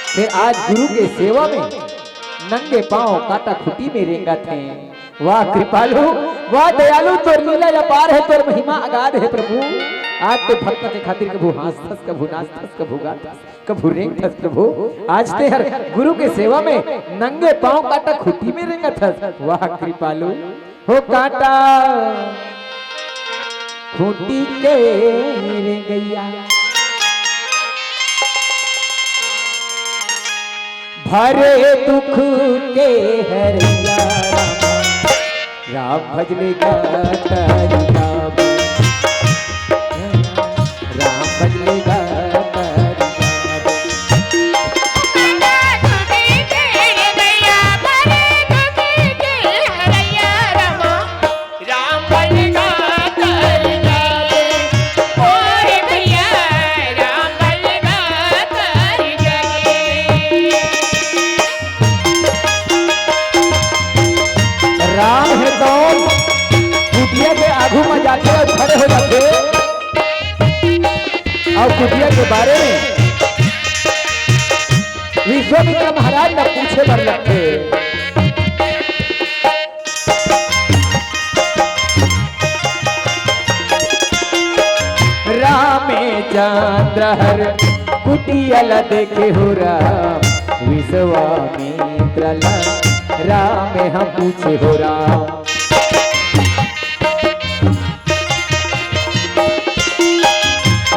फेर आज गुरु के सेवा में नंगे पांव कांटा खूंटी में रेंगत हे। वाह कृपालु, वाह दयालु, तोर लीला अपार हे, तोर महिमा अगाध हे प्रभु। आज तो भक्त के खातिर कभू हांसथस, कभू नाचथस, कभू गाथस, कभू रेंगथस प्रभु। आज तेहर गुरु के सेवा में नंगे पांव कांटा खूंटी में रेंगथस। वाह कृपालु। हो कांटा खूंटी के रेंगइया, भरे दुख के हरइया राम, राम भजले गा तारी बाबू, राम भजले गा तारी बाबू। राम हे तौन कुटिया के आगू म जाथे अउ खड़े हो जाथे अउ कुटिया के बारे में विश्वामित्र महाराज ल पूछे बर लगथे। रामे चंद्र हर कुटिया ल देखे हो राम, विश्वामित्र ल राम हम पूछे हो राम।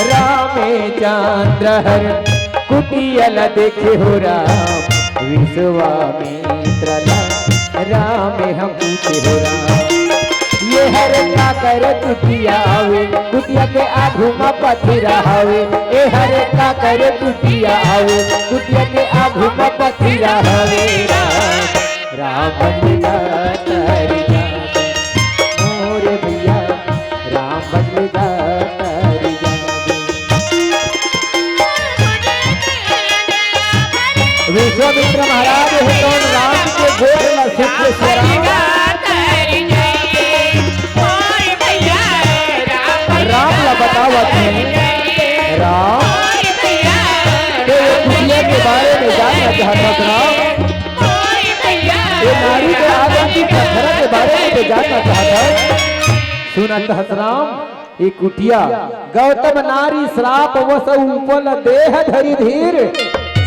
रामे चंद्र हर कुटिया ल देखे हो राम, विश्वामित्र ल राम हम पूछे हो राम। ये हर काकर कुटिया आवे, कुटिया के आगू म पथरा हवे। ये हर काकर कुटिया आवे, कुटिया के आगू म पथरा हवे राम। राम बन गा तारी जाबे, मोर भैया, राम बन गा तारी जाबे। विश्वामित्र महाराज हे तौन राम के गोठ ल सुख से राम, राम ल बतावत हे, राम, ते ये कुटिया के बारे में जानना चाहत हस राम? ये नारी के आगम की पथरा के बारे में तो जानना चाहत हस। सुनत हस राम, ये कुटिया गौतम नारी श्राप वस उपल देह धरि धीर,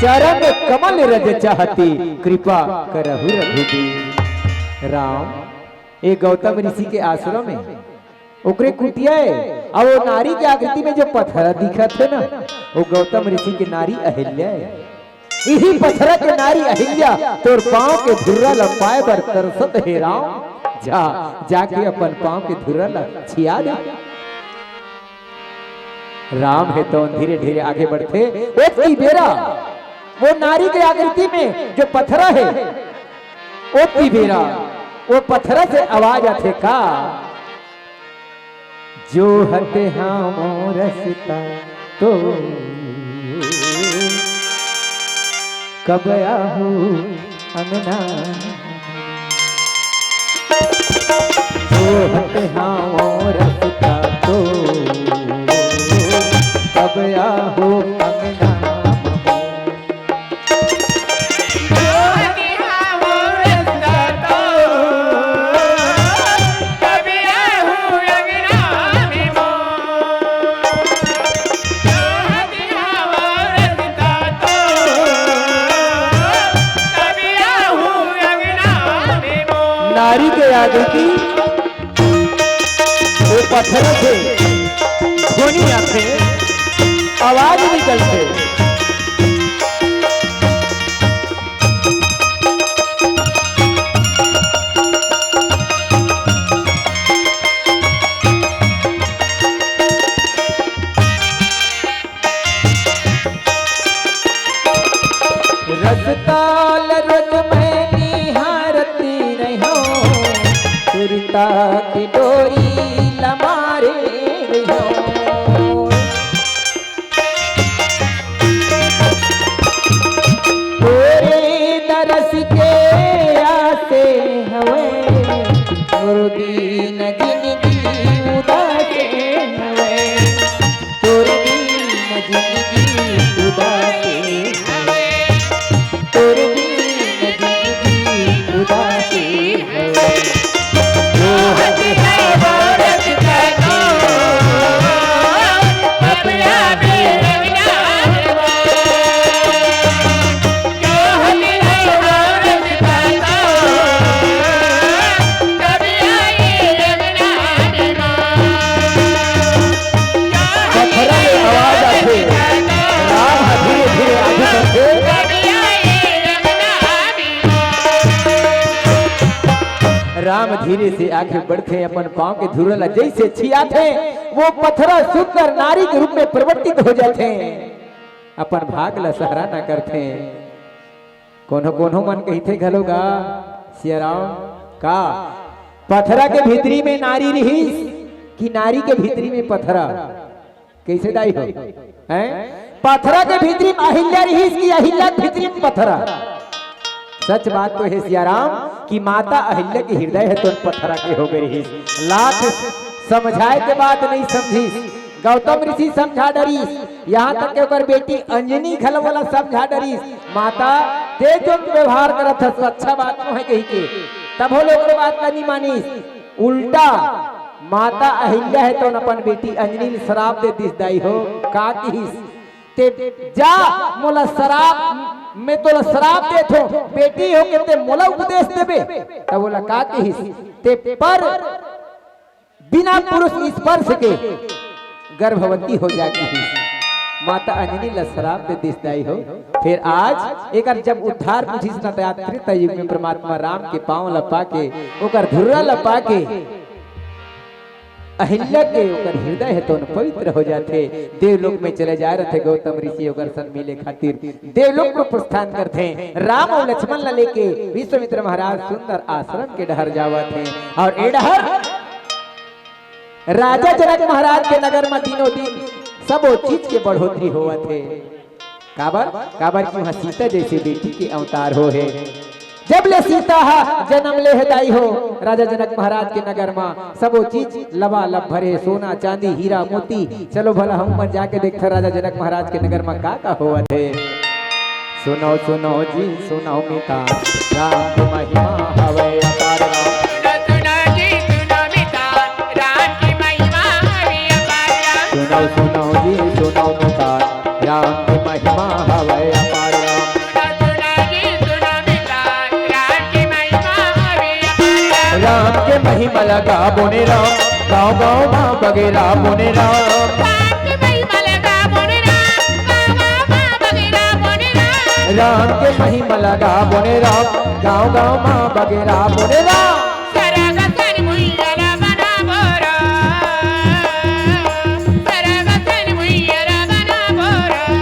चरण कमल रज चाहती कृपा करहु रघुबीर। राम, ये गौतम ऋषि के आश्रम हे, ओकरे कुटिया हे, अउ वो नारी के आकृति में जो पथरा दिखत हे ना, वो गौतम ऋषि के नारी अहिल्या हे। इही पथरा के नारी अहिल्या तोर पांव के धुर्रा ल पाए बर तरसत हे राम। जा, जाके अपन पांव के धुर्रा ल छिया दे। राम हे तौन धीरे-धीरे आगे बढ़थे। ओतकी बेरा वो नारी के आकृति में जो पथरा हे, ओ तिबेरा, वो पथरा से आवाज आथे का? जोहत हावों रसिता तो कब आहू अंगना। जोहत हावों रसिता तो कब आहू अंगना। नारी के आगे की वो पत्थर से ध्वनि आथे, आवाज निकलथे। रसताल रोज मैं निहारती रहो, सुरता की डोरी लमारे रहो। तोरे दरस के आसे हवे, तोर बिन जिनगी उदासे हवे। तोर बिन जिनगी उदासे हवे, तोर बिन जिनगी उदासे हवे। पत्थरा ले आवाज आथे, राम ह धीरे धीरे आगू बढ़थे। राम धीरे से आगे बढ़थे, अपन पांव के धूरा ला जैसे छियाथे, वो पत्थरा सुंदर नारी के रूप में परिवर्तित हो जाथे, अपन भाग ला सहराना करथे। कोनो कोनो मन कहिथे घलो गा सियाराम का पथरा के भीतरी में नारी रिहिस कि नारी के भीतरी में पथरा? कइसे दाई हो? हैं? पथरा के भीतरी में अहिल्या रिहिस कि अहिल्या के भीतरी में पथरा? सच बात तो हे सियाराम कि माता अहिल्या के हृदय ह तो पथरा के हो गे रिहिस। लाख समझाए के बाद नइ समझिस। गौतम ऋषि समझा डरिस, यहाँ तक के ओकर बेटी अंजनी घलो ओला समझा डरिस, "माता, ते जो व्यवहार करत हस, अच्छा बात नोहे," कहिके। तभो ले ओकर बात ला नइ मानिस, उल्टा माता अहिल्या ह तो अपन बेटी अंजनी ल श्राप दे दिस, दाई हो, का किहिस? "ते जा, मोला श्राप, मैं तोला श्राप देथों, बेटी होके ते मोला उपदेश देबे?" तब ओला का किहिस? "ते पर बिना पुरुष स्पर्श के गर्भवती हो जा," किहिस। माता अंजनी ला श्राप दे दिस, दाई हो। फिर आज एकर जब उद्धार पूछिस न, त त्रेता युग में परमात्मा राम के पांव ला पाके, ओकर धुर्रा ला पाके, अहिल्या के ओकर हृदय ह तोन पवित्र हो जाथे। देवलोक में चले जाए रथे गौतम ऋषि ओकर संग मिले खातिर। देवलोक में प्रस्थान करथे। राम अउ लक्ष्मण ला लेके विश्वामित्र महाराज सुंदर आश्रम के डहर जावत हे। अउ ए डहर राजा जनक महाराज के नगर म दिनों दिन सबो चीज के बढ़ोतरी होवत हे। काबर? काबर कि उहाँ सीता जइसे बेटी के अवतार होहे। जब ले सीता ह जनम ले हे दाई हो, राजा जनक महाराज के नगर म सबो चीज लबालब भरे, सोना, चांदी, हीरा, मोती। चलो भला हम मन जाके देखथन राजा जनक महाराज के नगर म का का होवत हे। सुनव, सुनव जी, सुनव मितान, राम के महिमा हवय अपार राम। सुनव, सुनव जी, सुनव मितान, राम के महिमा हवय अपार राम। सुनव, सुनव जी, सुनव मितान, राम के महिमा हवय अपार राम। सुनव, सुनव जी, सुनव मितान, राम के महिमा हवय अपार राम। राम के महिमा ला गाबो ने राम, गाँव गाँव म बगेरा बोने राम। राम के महिमा ला गाबो ने राम, गाँव गाँव म बगेरा बोने राम। राम के महिमा ला गाबो ने राम, गाँव गाँव म बगेरा बोने राम। सरग सन भुइयाँ ला बनाबो राम, सरग सन भुइयाँ ला बनाबो राम।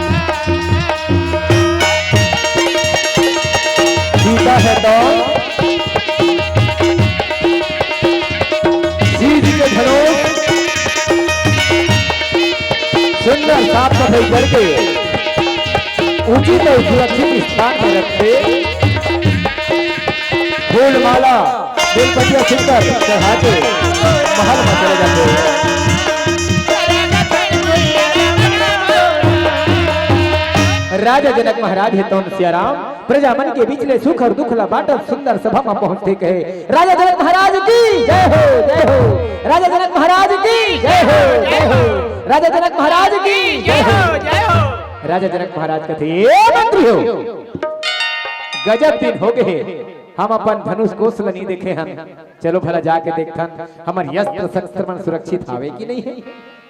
साफ सफाई करके उचित और सुरक्षित स्थान में रखे। फूल माला, बेलपतिया सुंदर चढ़ा के महल में चले जाते हैं। राजा जनक महाराज हे तौन सियाराम, प्रजा मन के बीच ले सुख और दुख ला बांटत सुंदर सभा में पहुंचते कहे, राजा जनक महाराज की जय हो, जय हो। राजा जनक महाराज की जय हो, जय हो। राजा जनक महाराज की जय हो। राजा जनक महाराज कथे, ए मंत्री हो, गजब दिन हो गए, हम अपन धनुष कोष ल नहीं देखे हन। चलो भला जाके देखथन, हमर अस्त्र शस्त्र मन सुरक्षित हावे कि नहीं है।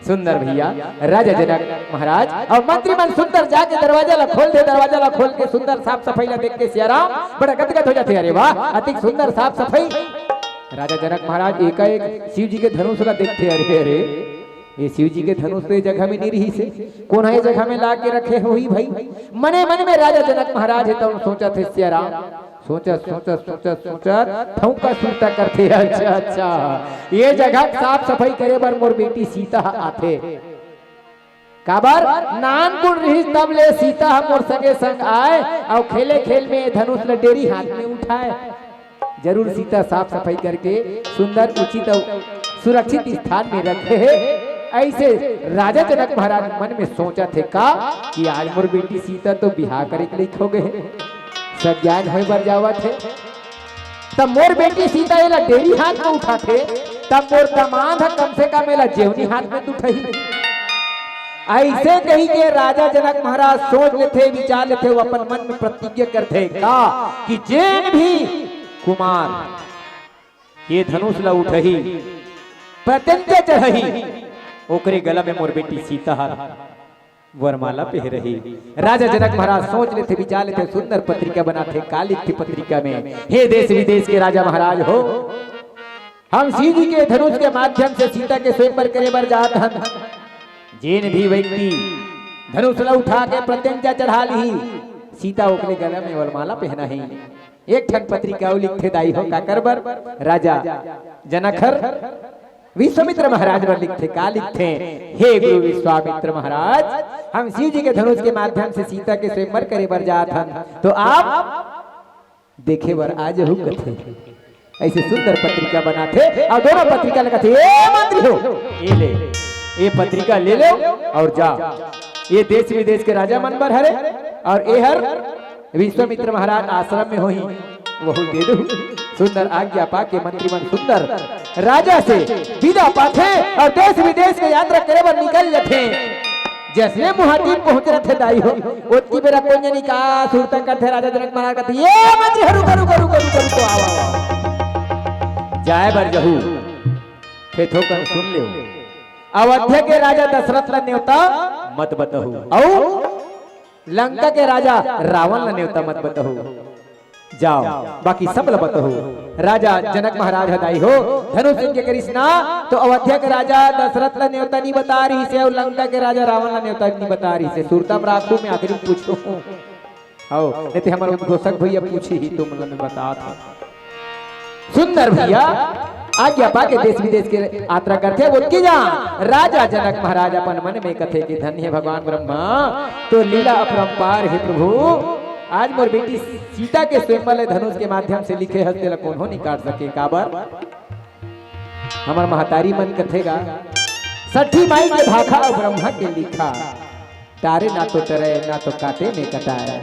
सुंदर भैया, राजा जनक महाराज और मंत्री मन सुंदर जाके दरवाजा ला खोल दे। दरवाजा ला खोल के सुंदर साफ सफाई ला देख के सियाराम बड़ा गदगद हो जाते, अरे वाह, अतिक सुंदर साफ सफाई। राजा जनक महाराज एकाएक शिव जी के धनुष ला देखते, अरे अरे, ये शिव जी के धनुष तो ये जगह में नहीं रही से, कोन हा ये जगह में ला के रखे होही भाई। मने मन में राजा जनक महाराज हे तब सोचत हे सियाराम, सोचत सोचत सोचत सोचत ठौका सुरता करथे, अच्छा अच्छा, ये जगह साफ सफाई करे बर मोर बेटी सीता ह आथे। काबर नानकुन रिहिस तब ले सीता ह मोर संगे संग आय, अउ खेले खेल में धनुष ल डेरी हाथ में उठाय। जरूर सीता साफ सफाई करके सुंदर उचित अउ सुरक्षित स्थान में रखे हे। ऐसे राजा जनक महाराज मन में सोचत हे का कि आज मोर बेटी सीता तो बिहाव करे के लइक हो गए हे, सज्ञान होय बर जावत हे, तब मोर बेटी सीता एला डेरी हाथ में उठाथे, तब मोर दमाद ह कम से कम एला जेवनी हाथ में तो उठाही। ऐसे कही के राजा जनक महाराज सोच लेथे, विचार लेथे, वो अपन मन में प्रतिज्ञा करथे का कि जेन भी कुमार ये धनुष ला उठही, प्रत्यंचा चढ़ही, ओकरे गला में मोर बेटी सीता हर वरमाला पहरही। राजा जनक महाराज सोच लेथे, विचार लेथे, सुंदर पत्रिका बनाथे। का लिखथे पत्रिका में? हे देश विदेश के राजा महाराज हो, हम शिव जी के धनुष के माध्यम से सीता के स्वयंवर करे बर जात हन। जेन भी व्यक्ति धनुष ला उठा के प्रत्यंचा चढ़ा ली, सीता ओकरे गला में वरमाला पहनाही। एक ठन पत्रिका अउ लिखथे दाई हो, काकर बर? राजा जनक हर विश्वामित्र महाराज बर लिखथे। का लिखथे? हे गुरु विश्वामित्र महाराज, हम शिव जी के धनुष के माध्यम से सीता के स्वयंवर करे बर जात हन, तो आप देखे बर आ जहू कथे। ऐसे सुंदर पत्रिका बनाथे अउ दोनों पत्रिका ल कथे, ए मंत्री हो, ये ले, ये पत्रिका ले लो अउ जा। ये देश विदेश के राजा मन बर हरे अउ ये हर विश्वामित्र महाराज आश्रम में होही, वहू दे दो। सुंदर आज्ञा पाके मंत्री मन सुंदर राजा से विदा पाथे अउ देश विदेश के यात्रा करे बर निकल जथे। जैसने मुहाटीन पहुंच रथे दाई हो, ओतकी बेरा कोन जनी का सुरता करथे, राजा जनक महाराज कथे, "ए मंत्री हो, रुको, रुको, रुको, रुको, रुको, आओ, आओ, आओ। जाए बर जहू, फेर थोकन सुन लेव। अवध्या के राजा दशरथ ला नेवता मत बतहू, अउ लंका के राजा रावण ला नेवता मत बतहू।" जाओ, बाकी सब ल बतहू। राजा जनक महाराज ह दाई हो, धनुष सिंह के करिस ना, तो अवध्या के राजा दशरथ ल नेवता नहीं बता रही से, अउ लंका के राजा रावण ल नेवता नहीं बता रही से। सुरता म राखू, मैं आखिरी में पूछूं। हौ, नहीं ते हमर उद्घोषक भैया पूछी ही, तुम मन बता था। सुंदर भैया आज्ञा पाके देश विदेश के यात्रा करथे, बोल के जा। राजा जनक महाराज अपन मन में कथे कि धन्य हे भगवान ब्रह्मा, तोर लीला अपरंपार हे प्रभु। आज मोर बेटी सीता के स्वयंवर ल धनुष के माध्यम से लिखे हस, तेला कोनो नहीं काट सके। काबर? हमर महतारी मन कथे गा, सठी माई के भाखा अउ ब्रह्मा के लिखा, टारे ना तो टरे, ना तो काटे में कटाए।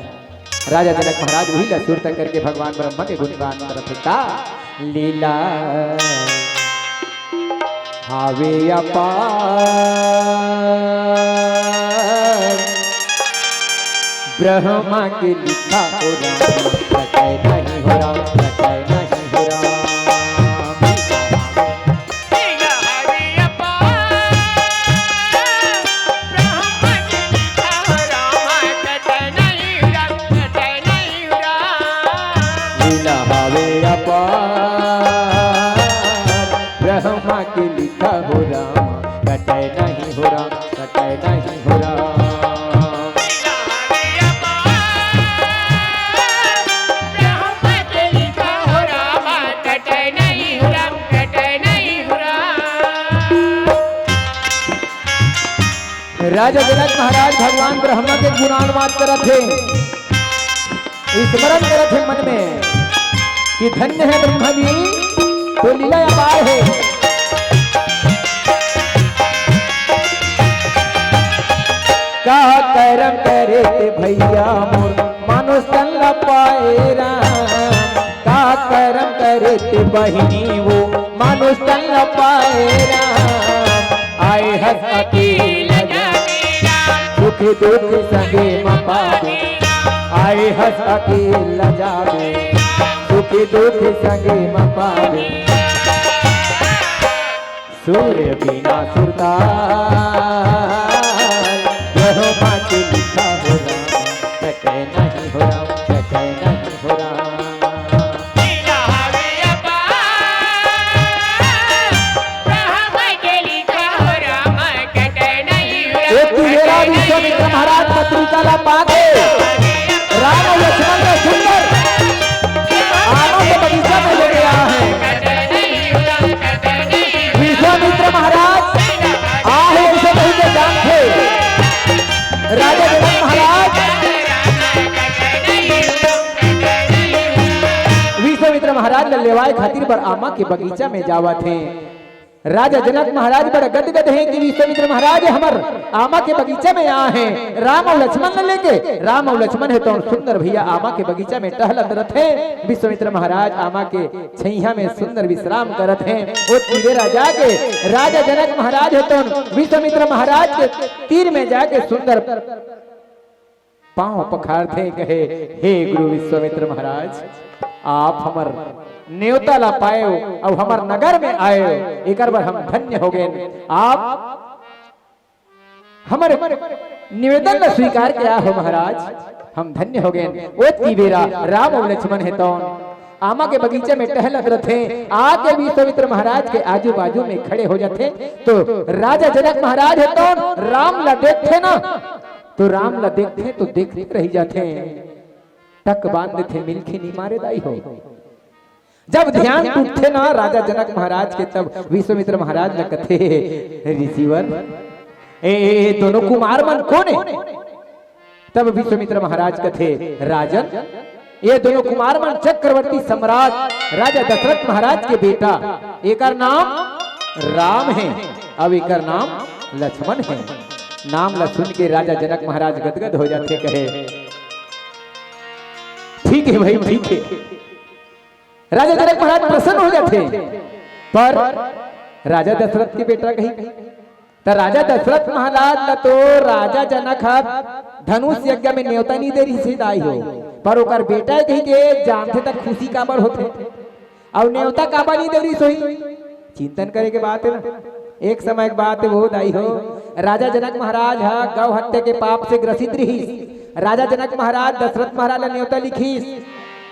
राजा जनक महाराज वही ला सुरता करके भगवान ब्रह्मा के गुणगान करत हे का? लीला हावे अपार, ब्रह्मा के लिखा हो राम, कटे नहीं हो राम, कटे नहीं हो राम। लीला हावे अपार, ब्रह्मा के लिखा हो राम, कटे नहीं हो राम, कटे नहीं हो राम। राजा जनक महाराज भगवान ब्रह्मा के गुणानुवाद करत हे, स्मरण करत हे मन में कि धन्य हे ब्रह्मा जी, तो लीला अपार हे। का करम करे ते भैया मोर, मानुष तन ला पाए राम। का करम करे ते बहिनी वो, मानुष तन ला पाए राम। आए हस अकेल जाबे राम, सुख दुख संगे म पाबे। आए हस अकेल जाबे, सुख दुख संगे म पाबे। सुर बिना सुरताल, यहो माँ के लिखा हो राम, कटे नहीं हो राम, कटे नहीं हो राम। एक कुबेरा विश्वामित्र महाराज पत्रिका ला पाके राम और लक्ष्मण का सुंदर आमा के बगीचा में लेके आया है। विश्वामित्र महाराज आहे ऐसे नहीं के जानथे। राजा जनक महाराज विश्वामित्र महाराज ला लेवाए खातिर बर आमा के बगीचा में जावत हे। राजा जनक महाराज बड़ गदगद हे कि विश्वामित्र महाराज हमर आमा के बगीचा में आए हे राम और लक्ष्मण ला लेके। राम और लक्ष्मण हे तो सुंदर भैया आमा के बगीचा में टहलत रथे। विश्वामित्र महाराज आमा के छैया में सुंदर विश्राम करत हे। ओ तीरे राजा के राजा जनक महाराज हे तो विश्वामित्र महाराज के तीर में जाके सुंदर पांव पखारथे, कहे, "हे गुरु विश्वामित्र महाराज, आप हमर नेवता ला पाएव अउ हमर नगर में आएव, एकर बर हम धन्य हो गेन। आप हमर निवेदन ला स्वीकार किया हो महाराज, हम धन्य हो गेन।" ओ तीबेरा राम अउ लक्ष्मण हे तौन आमा के बगीचा में टहलत रथे। आके विश्वामित्र महाराज के आजू बाजू में खड़े हो जाथे। तो राजा जनक महाराज हे तौन राम ला देखथे ना, तो राम ला देखथे तो देखते रह जाथे, टक बांध देथे, मिलखी नी मारे दाई हो। जब ध्यान टूटथे ना राजा जनक महाराज के, तब विश्वामित्र महाराज ला कथे, "ऋषिवर, ए, ए, ए दोनों कुमार मन कोन हे?" तब विश्वामित्र महाराज कथे, "राजन, ये दोनों कुमार मन चक्रवर्ती सम्राट राजा दशरथ महाराज के बेटा, एकर नाम राम हे, अउ एकर नाम लक्ष्मण हे।" नाम ला सुन के राजा जनक महाराज गदगद हो जाथे, कहे, "ठीक हे भाई, ठीक हे।" राजा जनक महाराज प्रसन्न हो जाथे, पर राजा दशरथ के बेटा कही, त राजा दशरथ महाराज ला तो राजा जनक ह धनुष यज्ञ में नेवता नी दे रिहिस हे दाई हो, पर ओकर बेटा कही के जानथे त खुशी काबर होथे, अउ नेवता काबर नी दे रिहिस होही? चिंतन करे के बात हे ना। एक समय के बात हे वो दाई हो, राजा जनक महाराज ह गौ हत्या के पाप से ग्रसित रिहिस। राजा जनक महाराज दशरथ महाराज ला नेवता लिखिस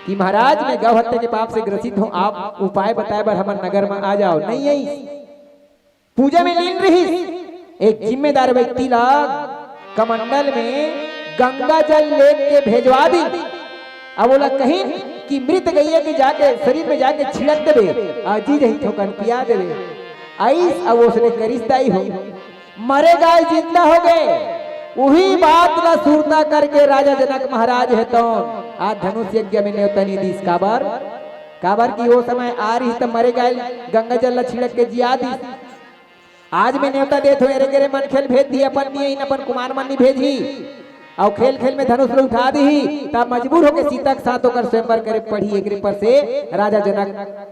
कि महाराज, मैं गौ हत्या के पाप से ग्रसित हूँ, आप उपाय बताए बर हमर नगर में आ जाओ। नहीं आइस। पूजा में लीन रिहिस। एक जिम्मेदार व्यक्ति ला कमंडल में गंगा जल लेके भेजवा दी। अब ओला कहिन कि मृत गैया के जाके, शरीर में जाके छिड़क देबे, अजीज ही थोकन पिया देबे। आइस, अब ओसने करिस दाई हो। मरे गाय जिंदा हो गए। उही बात ला सुरता करके राजा जनक महाराज हे तौन आज धनुष यज्ञ में नेवता नी दिस। काबर? काबर कि ओ समय आ रिहिस त मरे गाय गंगा जल ला छिड़क के जिया दिस। आज मैं नेवता देत हों, एरे गेरे मनखे ल भेज दी, अपन नी आइन, अपन कुमार मन नी भेजही, अउ खेल खेल में धनुष ल उठा दीही, तब मजबूर होके सीता के साथ ओकर स्वयंवर करे पड़ही। एकरे पर से राजा जनक,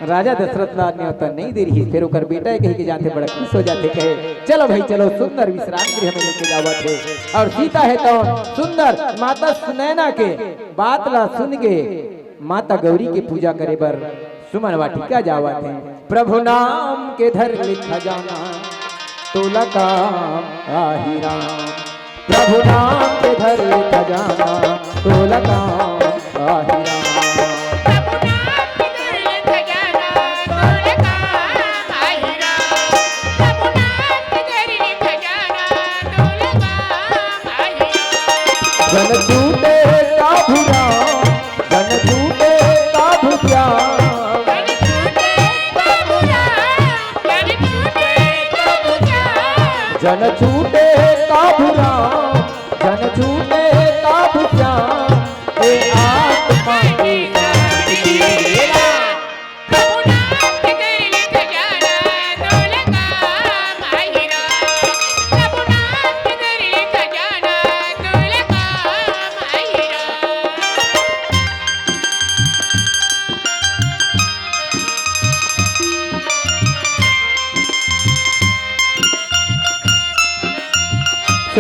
राजा दशरथ ला नेवता नहीं दे रही, फिर ओकर बेटा कही के जाथे, बड़ा खुश हो जाथे, कहे, "चलो भाई चलो, सुंदर विश्राम गृह में लेके जावत हे।" और सीता हे तो सुंदर माता सुनैना के बात ला सुन के माता गौरी के पूजा करे बर सुमन वाटिका जावत हे। प्रभु नाम के धर ले खजाना, तोला काम आही राम। प्रभु नाम के धर ले खजाना, तोला काम आही राम। जन छूटे काभू राम, जन छूटे काभू श्याम। जन छूटे काभू राम, जन छूटे काभू श्याम। जन छूटे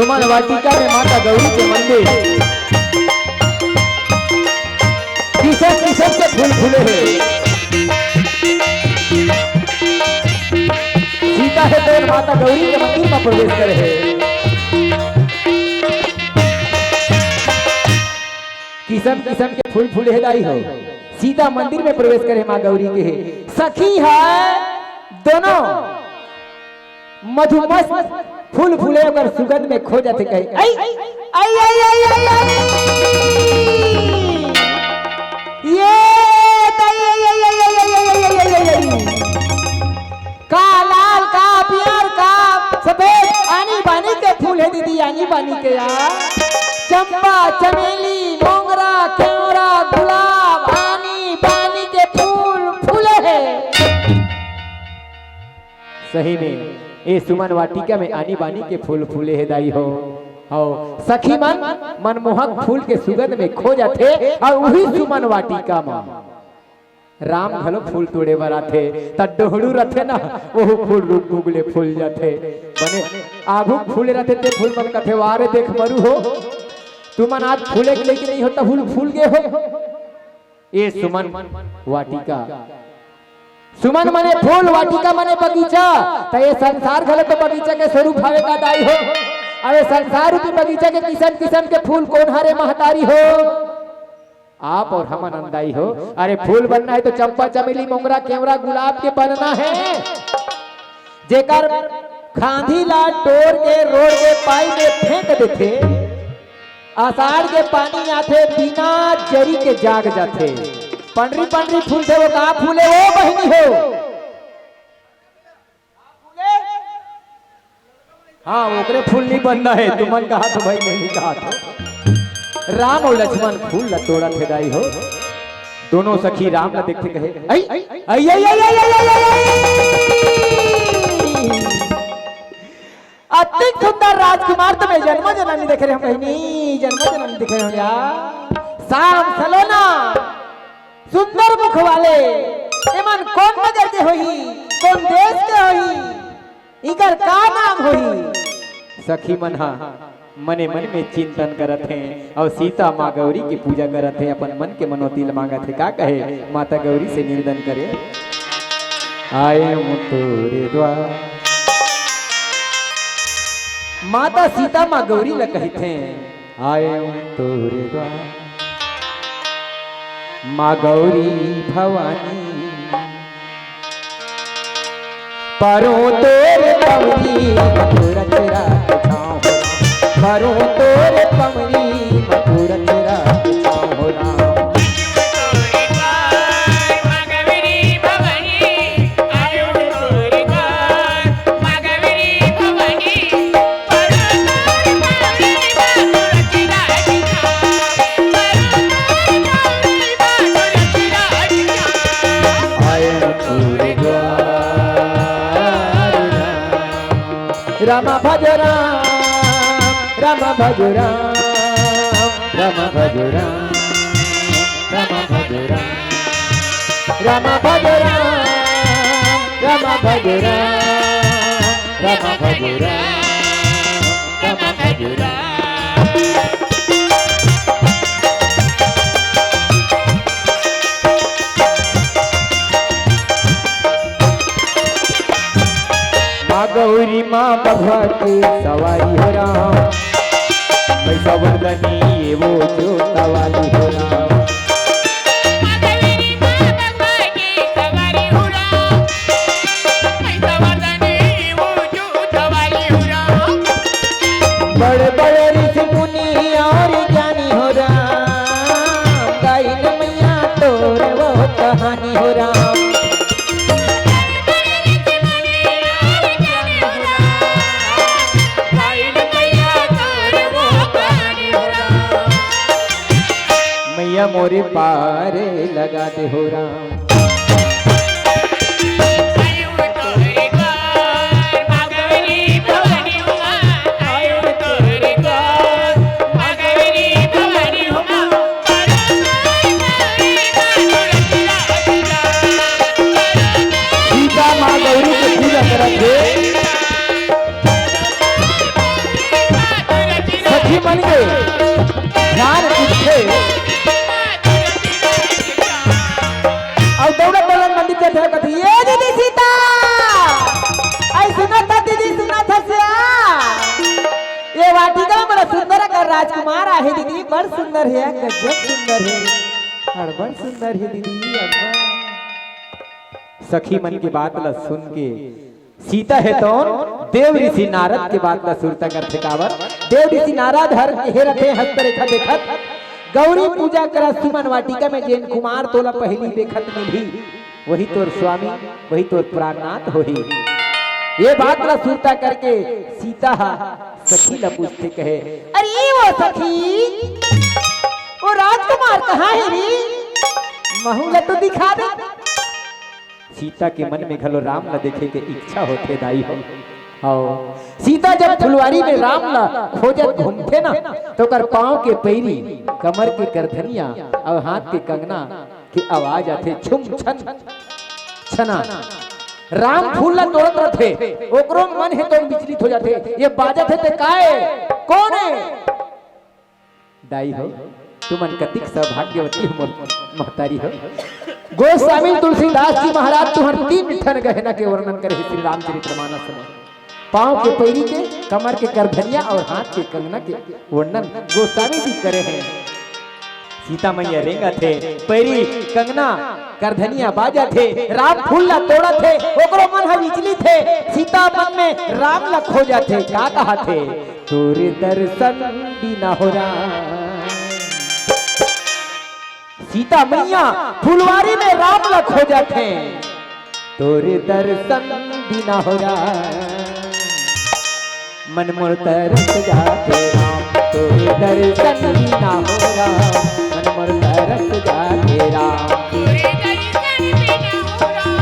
सुमन वाटिका में माता गौरी के मंदिर, किसम किसम के फूल फूले हे। सीता हे तेन माता गौरी के मंदिर में प्रवेश करे हे। किसम किसम के फूल फूले हे दाई हो। सीता मंदिर में प्रवेश करे माँ गौरी के हे। सखी हे दोनों मधुमस्त फूल फूले ओकर सुगंध में खो जाथे कहे, "ऐ, ऐ, ऐ, ऐ।" ये त, ऐ, ऐ, ऐ, ऐ। का लाल, का पियर, का सफेद, आनी बानी के फूल हे दीदी, आनी बानी के यार। चंपा, चमेली, मोंगरा, केवरा, गुलाब, आनी बानी के फूल फूले हे। सही में, ए सुमन वाटिका में आनी बानी के फूल फूले हे दाई हो। हव, सखी मन मनमोहक फूल के सुगंध में खो जाथे, अउ उही सुमन वाटिका म राम घलो फूल तोड़े बर आथे, त डोहड़ू रथे ना, ओहू फूल रूप गुगले फूल जाथे। बने आघू फूले रथे, ते फूल मन कथे, "वाह रे देख मरू हो, तुमन आज फूले के लेके नहीं हो, त फूल फूल गे हो।" ए सुमन वाटिका। सुमन मने फूल, वाटिका मने बगीचा। त ए संसार घलो तो बगीचा के स्वरूप हवे का दाई हो? अबे संसार रूपी बगीचा के किसम किसम के फूल कोन हरे महतारी हो? आप अउ हमन अन दाई हो। अरे फूल बनना हे तो चंपा, चमेली, मोंगरा, केवरा, गुलाब के बनना हे। जेकर खांधी ला टोर के रोड़ के पाई में फेंक देथे, आषाढ़ के पानी आथे, बिना जरी के जाग जाथे। पंडरी पंडरी फूलथे, वो का फूले वो बहिनी हो? हाँ, ओकरे फूल नहीं बनना हे, तुमन कहा तो भाई, मैं नहीं कहा तो। राम अउ लक्ष्मण फूल ला तोड़त हे दाई हो। दोनों सखी राम ला देखथे कहे, "ऐ, ऐ, ऐ।" अतिक सुंदर राजकुमार तो मैं जन्मो जन्म नहीं देखे रहे हँव बहिनी, जन्मो जन्म नहीं देखे रहे हँव यार। श्याम सलोना, सुंदर मुख वाले, एमन कोन नगर के होही, कोन देश के होही, इकर का नाम होही? सखी मन हा मने मन में चिंतन करत हें अउ सीता माँ गौरी के पूजा करत हें, अपन मन के मनौती ल मांगत हें। का कहे माता गौरी से निवेदन करे, "आए हूँ तोरे द्वार।" माता सीता माँ गौरी ल कहिथे, "आए हूँ तोरे द्वार, माँ गौरी भवानी।" परों तोरे पवनी मथुरा चुरा के छाँव हो राम। परों तोरे पवनी मथुरा चुरा के छाँव हो राम। आए तोरे द्वार राम। राम भज राम, राम भज राम, राम भज राम, राम भज राम, राम भज राम, राम भज राम, राम भज राम, राम भज राम। माँ गौरी माँ बघवा के सवारी हो राम, भैंसा वर्धनी ये वो जोता वाली हो राम। बड़े बड़े ऋषि मुनि और ज्ञानी हो राम, गाइन मैया तोर वो कहानी हो राम। मैया मोरे पार लगा दे हो राम। सीता माँ गौरी के पूजा करत हे। हे दीदी, बड़ सुंदर हे, गजब सुंदर हे, अड़बड़ सुंदर हे दीदी, अड़बड़। सखी मन के बात ला सुन के सीता हे तौन देव ऋषि नारद के बात ला सुरता करथे। काबर? देव ऋषि नारद हर हे रथे हस्तरेखा देखत, गौरी पूजा करा सुमन वाटिका में जेन कुमार तोला पहिली देखत मिलही, वही तोर स्वामी, वही तोर प्राणनाथ होही। ये बात ला सुरता करके सीता हा सखी ला पूछथे, कहे, "अरे वो सखी, वो राजकुमार कहाँ हे रे? महू ला तो दिखा दे।" सीता के मन में घलो राम ला देखे के इच्छा होथे दाई हो। अउ सीता जब फुलवारी में राम ला खोजत घूमथे ना, तो ओकर पाँव के पैरी, कमर के करधनिया अउ हाथ के कंगना के आवाज आथे, छुम छन छना। राम फूल ला तोड़त रथे, ओकरो मन हे तो विचलित हो जाथे। ये बाजत हे ते काय? कोन हे? दाई हो, तुमन कतिक सौभाग्यवती हो मोर महतारी हो। गोस्वामी तुलसीदास जी महाराज तुहर तीन ठन गहना के वर्णन करे हे श्री रामचरित्र मानस में। पाँव के पैरी के, कमर के करधनिया अउ हाथ के कंगना के वर्णन गोस्वामी जी करे हे। सीता मैया रेंगत हे, पैरी, कंगना, करधनिया बाजत हे, राम फूल ला तोड़त हे, ओकरो मन ह विचलित हे। सीता मन में राम ला खोजत हे, का कहत हे? तोरे दर्शन बिना हो राम। सीता मैया फुलवारी में राम ला खोजत हे। तोरे दर्शन बिना हो राम, मन मोर तरस जाथे राम। तोरे दर्शन बिना हो राम, मन मोर तरस जाथे राम। तोरे दर्शन बिना हो राम,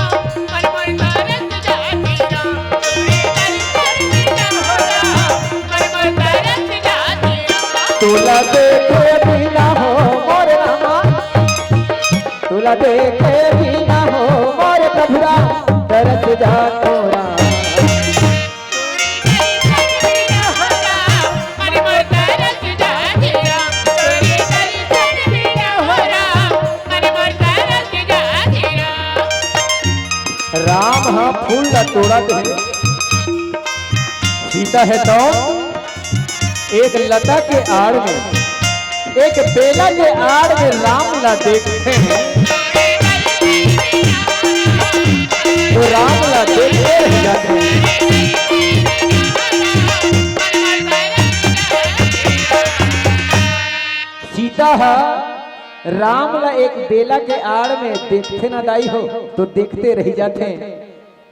मन मोर तरस जाथे राम। तोरे दर्शन बिना हो राम, मन मोर तरस जाथे राम। तोला देखे बिना हो मोर रामा, तोला देखे बिना हो मोर प्रभु राम, तरस जाथों राम। राम हा फूल ला तोड़त हे, सीता हे तो एक लता के आड़ में, एक बेला के आड़ में राम ला देखथे, तो राम ला देखथे रह जाथे। सीता हा राम ला एक बेला के आड़ में देखथे ना दाई हो, तो देखते रह जाथे।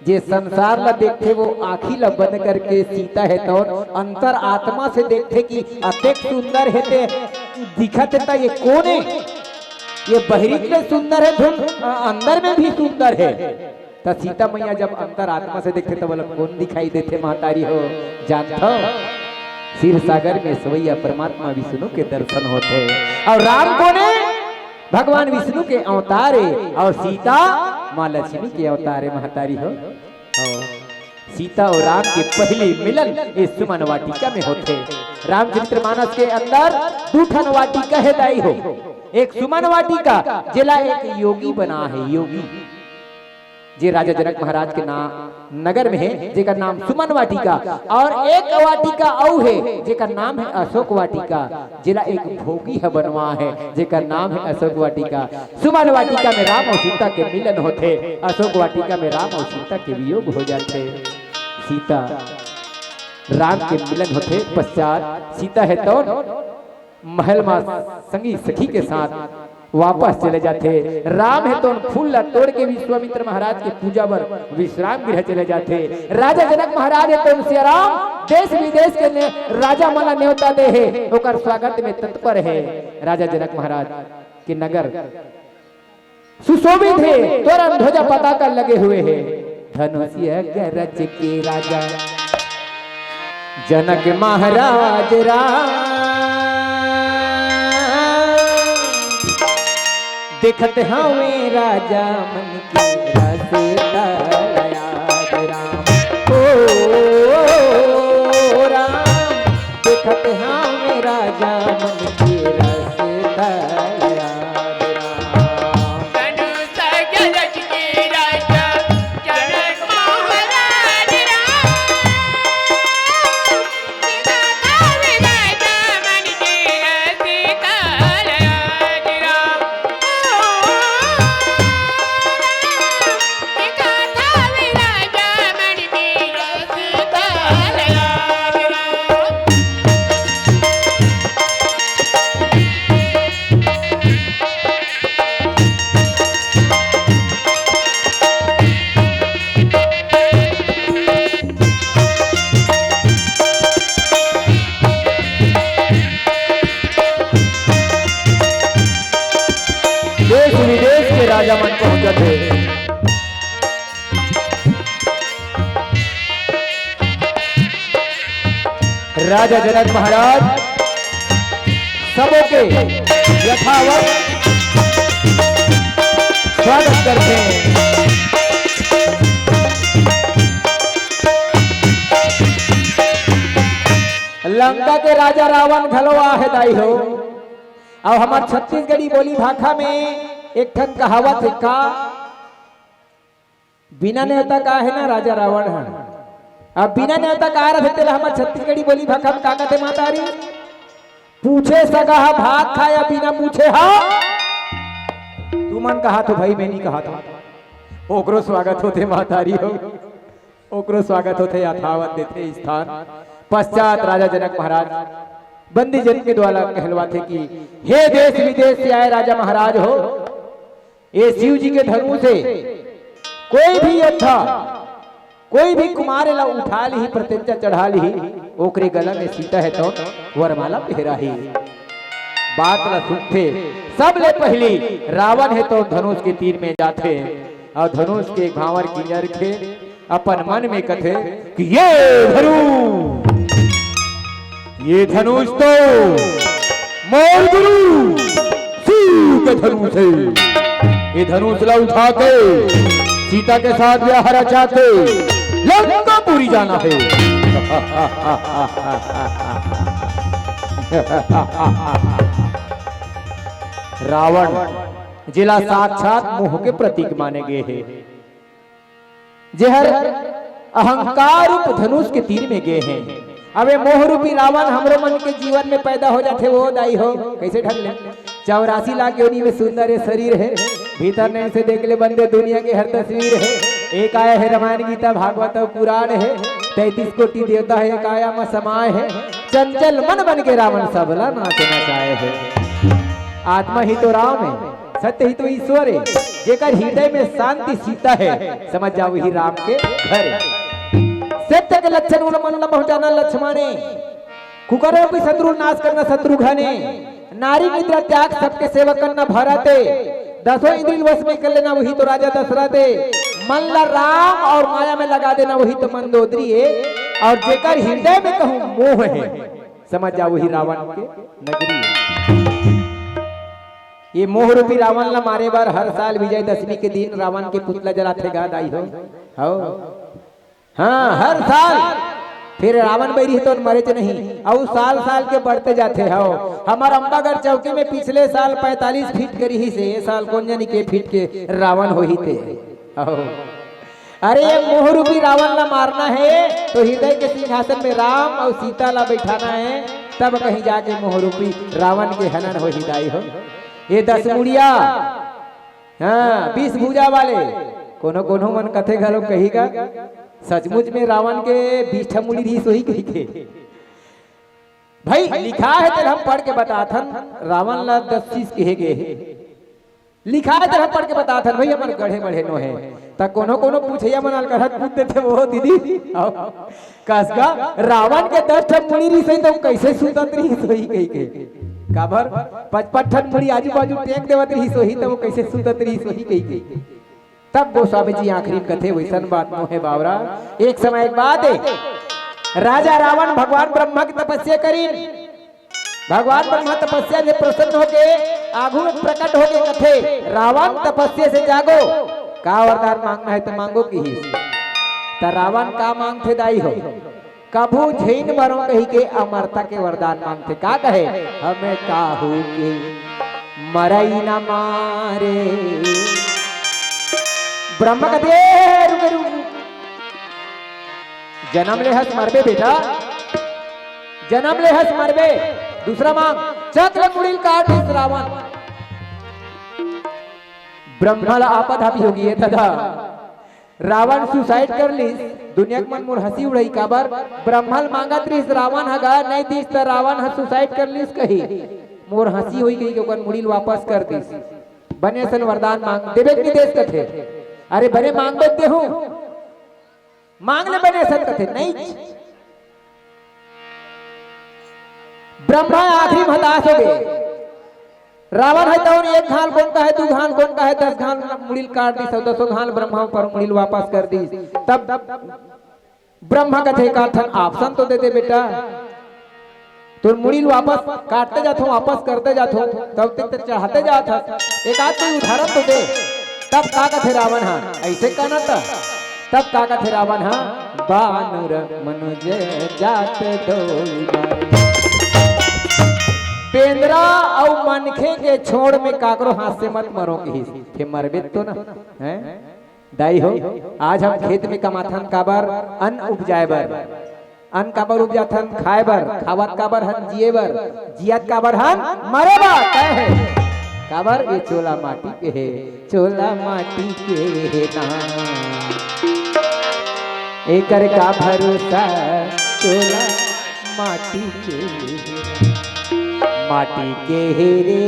जे संसार ला देखथे, वो आँखी ला बंद करके सीता हे तौन अंतर आत्मा से देखथे कि अतेक सुंदर हे ते दिखत हे, त ये कोन हे? ये बहिरी ले सुंदर हे, धुन, अ, अंदर में भी सुंदर हे। त सीता मैया जब अंतर आत्मा से देखथे, त बोला, "कोन दिखाई देथे महतारी हो?" जानथव, क्षीर सागर में सवैया परमात्मा विष्णु के दर्शन होथे। अउ राम कोन हे? भगवान विष्णु के अवतार हे अउ सीता माँ लक्ष्मी के अवतार हे महतारी हो। अउ सीता अउ राम के पहिली मिलन ए सुमन वाटिका में होथे। रामचरित्र मानस के अंदर दू ठन वाटिका हे दाई हो। एक सुमन वाटिका, जेला एक योगी बना हे, योगी। जे राजा जनक महाराज के ना-, नगर में हे, जेकर नाम सुमन वाटिका, अउ एक वाटिका अउ हे, जेकर नाम हे अशोक वाटिका, जेला एक भोगी ह बनवा हे, जेकर नाम हे अशोक वाटिका। सुमन वाटिका में राम अउ सीता के मिलन होथे, अशोक वाटिका में राम अउ सीता के वियोग हो जाथे। सीता, राम के मिलन होथे, पश्चात सीता हे तौन महल मा संगी सखी के साथ वापस चले जाथे। राम हे तौन फूल ला तोड़ के विश्वामित्र महाराज के पूजा बर विश्राम गृह चले जाथे। राजा जनक महाराज हे तौन सिया राम देश विदेश के ने-, राजा मन ला न्योता दे हे, ओकर स्वागत में तत्पर हे। राजा जनक महाराज के नगर सुशोभित हे, तोरण ध्वजा पताका लगे हुए हे। धनुष गरज के राजा जनक महाराज राम, देखत हवे राजा मन के रस दयाद राम। ओ राम, देखत हवे राजा मन के रस दयाद राम। राजा जनक महाराज सबो के यथावत स्वागत करथे। लंका के राजा रावण घलो आहे दाई हो। अउ हमर छत्तीसगढ़ी बोली भाखा में एक ठन कहावत हे का, बिना नेवता का हे ना राजा रावण ह। अब बिना नेवता का रथे तेला हमर छत्तीसगढ़ी बोली भाखा में का कथे महतारी? पूछे सगा ह भात खाय, बिना पूछे ह। तुमन कहाथो भाई, मैं नइ कहाथों। ओकरो स्वागत होथे महतारी हो, ओकरो स्वागत होथे, यथावत देथे स्थान। पश्चात राजा जनक महाराज बंदी जन के द्वारा कहलवाथे कि हे देश विदेश से आए राजा महाराज हो, ये शिव जी के धनुष हे, कोई भी योद्धा, कोई भी कुमार ला उठा लिही, प्रत्यंचा चढ़ा लिही, ओकरे गला में सीता हे तो वरमाला पहराही। बात ला सुनथे, सबले पहली रावण हे तो धनुष के तीर में जाथे अउ धनुष के भांवर किंजर के अपन मन में कथे कि ये धनुष, ये धनुष तो मोर गुरु शिव के धनुष हे। ये धनुष ला उठा के सीता के साथ ब्याह रचा के लंकापुरी जाना हे। रावण जेला साक्षात मोह के प्रतीक माने गे हे, जेहर अहंकार रूप धनुष के तीर में गे हे। अबे मोह रूपी रावण हमरो मन के जीवन में पैदा हो जाथे, वो दाई हो, कइसे ढंग ले? चौरासी लाख योनि में सुंदर ये शरीर हे, भीतर नैन से देख ले बंदे दुनिया के हर तस्वीर हे। एक आया हे रामायण गीता भागवत अउ पुराण हे, तैंतीस कोटि देवता हे, एक आया म समाय हे, चंचल मन बन के रावण सबला नाच नचाए हे। आत्मा ही तो राम हे, सत्य ही तो ईश्वर हे, जेकर हृदय में शांति सीता हे, समझ जाओ वही राम के घर हे। सत्य के लक्षण उन मन ला पहुंचाना लक्ष्मण हे, कुकरों की शत्रु नाश करना शत्रुघ्न हे, नारी निद्रा त्याग सबके सेवा करना भरत हे, दसों इंद्रिय वश में कर लेना वही तो राजा दशरथ हे, मन ला राम अउ माया में लगा देना वही तो मंदोदरी हे, अउ जेकर हृदय में कहूँ मोह हे, समझ जाओ वही रावण के नगरी हे। ये मोह रूपी रावण ला मारे बर हर साल विजयदशमी के दिन रावण के पुतला जलाथे गा दाई हो। हव। हाँ, हर साल। फिर रावण बैरी हे तो मरेच नहीं, अउ साल साल के बढ़ते जाथे। हव, हमर अम्बागढ़ चौकी में पिछले साल पैंतालीस फीट के रिहिस हे, ये साल कोन जनी के फीट के रावण होही ते। हव। अरे ये मोह रूपी रावण ला मारना हे तो हृदय के सिंहासन में राम अउ सीता ला बैठाना हे, तब कहीं जाके मोह रूपी रावण के हनन होही दाई हो। ये दस मुड़िया, हाँ, बीस भुजा वाले, कोनो कोनो मन कथे घलो कही का, सचमुच में रावण के बीस ठा मुड़ी रिहिस होही कही के। भाई लिखा हे तेला हम पढ़ के बताथन, रावण ला दस चीज कहे गे हे। लिखा हे तेला हम पढ़ के बताथन भाई, हमर गढ़े बढ़े नो हे। त कोनो कोनो पूछइया मन अलकरहा पूछ देथे, वो दीदी, आओ। कस गा, रावण के दस ठन मुड़ी रिहिस होही त वो कइसे सुतत रिहिस होही कहि के। काबर? पच पच ठन मुड़ी आजू बाजू टेक देवत रिहिस होही त वो कइसे सुतत रिहिस होही कहि के। तब गोस्वामी जी आखिरी में कथे, वइसन बात नो हे बावरा। एक समय एक बात हे, राजा रावण भगवान ब्रह्मा के तपस्या करिन। भगवान ब्रह्मा तपस्या ले प्रसन्न होके आगू में प्रकट होके कथे, "रावण तपस्या से जागो, का वरदान मांगना हे त मांगो," किहिस। त रावण का मांगथे दाई हो? "कभू झिन मरो," कहि के अमरता के वरदान मांगथे। का कहे? "हमें काहू के मरई न मारे।" ब्रह्मा कथे, "ए, रुक, रुक, रुक। जनम ले हस मरबे बेटा, जनम ले हस मरबे। दूसरा मांग, चक्र मुड़िल काट दिस रावण।" ब्रह्मा ला आफत हावी होगे दादा। रावण suicide कर लिस, दुनिया के मन मोर हंसी उड़ाही, काबर ब्रह्मा ल मांगत रिहिस रावण ह गा, नइ दिस त रावण ह suicide कर लिस कही, मोर हंसी होही कही के ओकर मुड़ी ल वापस कर दिस। बने असन वरदान मांग, देबे के नइ देस कथे, अरे बने मांगबे त देहूं, मांग ले बने असन कथे, नइ। ब्रह्मा आखिरी में हताश होगे। रावण ह तउन एक घांव ल कोन कहे, दू घांव ल कोन कहे, दस घांव ल मुड़ी ल काट दिस, अउ दसों घांव ल ब्रह्मा ऊपर मुड़ी ल वापस कर दिस। तब ब्रह्मा कथे, "का ठन option तो दे दे बेटा।" तोर मुड़ी ल वापस काटते जाथों, वापस करते जाथों, तब तक ते चढ़ाते जात हस। एक आध कोई उदाहरण तो दे। तब का कथे रावण हा, ऐसे कहना त, तब का कथे रावण हा, बानुर मनुज जात दोई मारे। पेंदरा अउ मनखे के छोड़ में काकरो हाथ से मत मरो किहिस। फेर मरबे तो ना, हैं? दाई हो, आज हम खेत में कमाथन काबर? अन्न उपजाए बर। अन्न काबर उपजाथन? खाए बर। खावत काबर हन? जिए बर। जियत काबर हन? मरे बर। तय हे। काबर? ये चोला माटी के हे, चोला माटी के हे ना। एकर का भरोसा, चोला माटी के हे ना। माटी के हे रे,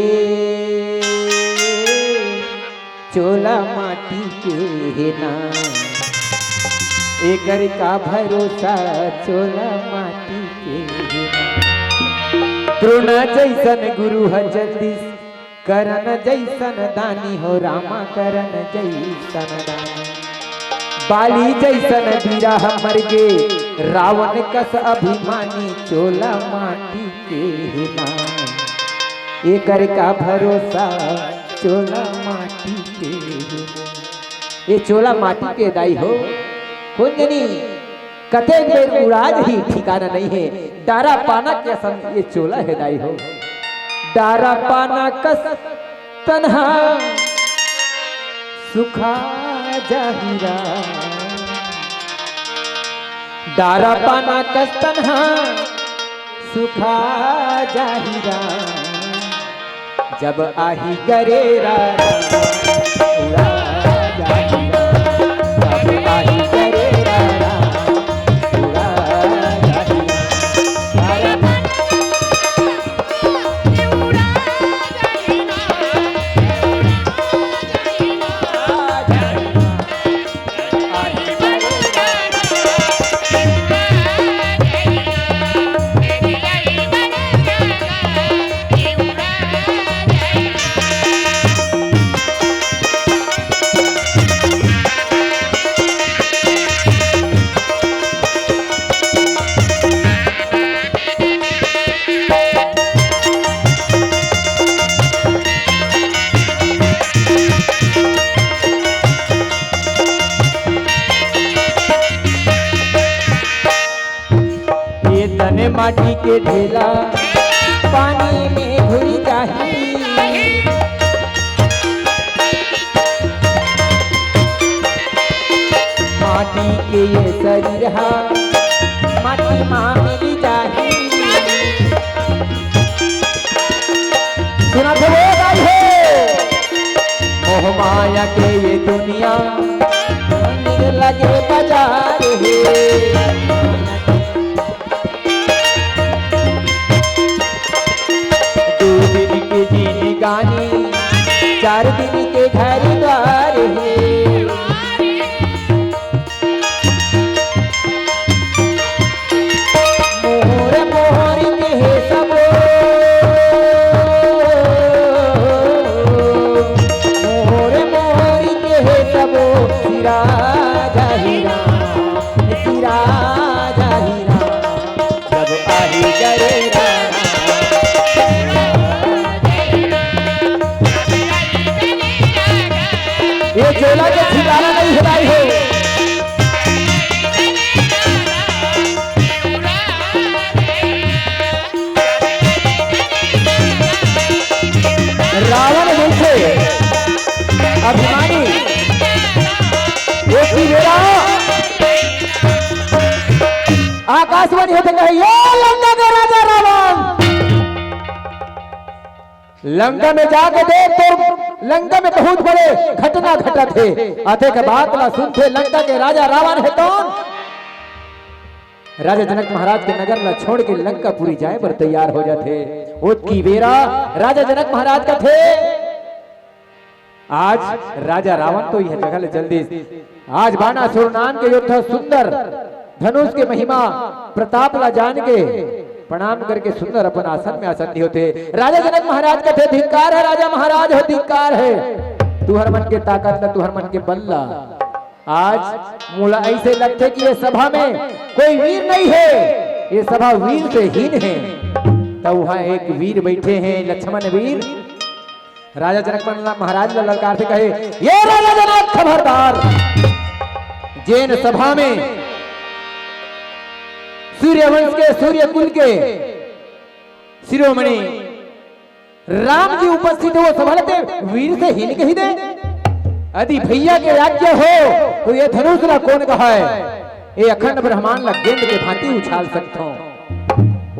चोला माटी के हे ना, एकर का भरोसा, चोला माटी के हे ना। द्रोण जैसन गुरु ह जगदीश, कर्ण जैसन दानी हो रामा, कर्ण जैसन दानी। बाली जैसन बीरा ह मर गे, रावण कस अभिमानी, चोला माटी के हे ना, एकर का भरोसा, चोला माटी के हे ना। ये चोला माटी के दाई हो, कोन जनी कतेक बेर उड़ा जही, ठिकाना नइ हे। डारा पाना के असन ये चोला हे दाई हो। डारा पाना कस तनहा सुखा जाही रा। डारा पाना कस तनहा सुखा जाही रा। जब आही गरेरा, उड़ा जाही रा। जब आही गरेरा, उड़ा जाही रा। ये तने माटी के ढेला पानी में घुल जाही। माटी के ये शरीर हा माटी मा मिल जाही। सुना थे वो गाई हो। मोह माया के ये दुनिया मंदिर लगे बाजार हे। दू दिन के जिनगानी, चार दिन के घर द्वार हे। मोर मोर के हे सबो, मोर मोर के हे सबो, सिरा जाही राम, सिरा जाही राम। जब आही करे राम। ये चोला के ठिकाना नहीं है भाई हो। रावण जैसे अभिमानी व्यक्ति मेरा आकाशवाणी होते कहे, "ये लंका के राजा रावण, लंका में जाके देख, तो लंका में बहुत बड़े घटना घटत हे।" अतेक बात ला सुनथे लंका के राजा रावण हे तौन राजा जनक महाराज के नगर ला छोड़ के लंकापुरी जाए बर तैयार हो जाथे। ओतकी बेरा राजा जनक महाराज कथे, आज राजा रावण तो यह जगह ले चल दिस। आज बाणासुर नाम के योद्धा सुंदर धनुष के महिमा प्रताप ला जान के प्रणाम करके सुंदर अपन आसन में आसन होथे। राजा जनक महाराज कथे, "धिक्कार हे राजा महाराज हो, धिक्कार हे तुहर मन के ताकत ला, तुहर मन के बल ला।" आज मोला ऐसे लगथे कि ये सभा में कोई वीर नहीं है, ये सभा वीर से हीन है। त उहाँ एक वीर बइठे हे, लछमन वीर। राजा जनक मन ला, महाराज ला ललकारथे, कहे, "ये राजा जनक, खबरदार, जेन सभा में सूर्यवंश के, सूर्यकुल के शिरोमणि राम जी उपस्थित हे, ओ सभा ला ते वीर से हीन कहि दे? यदि भइया के आज्ञा हो, त ये धनुष ला कोन कहय? ये अखंड ब्रह्मांड ला गेंद के भांति उछाल सकथों।"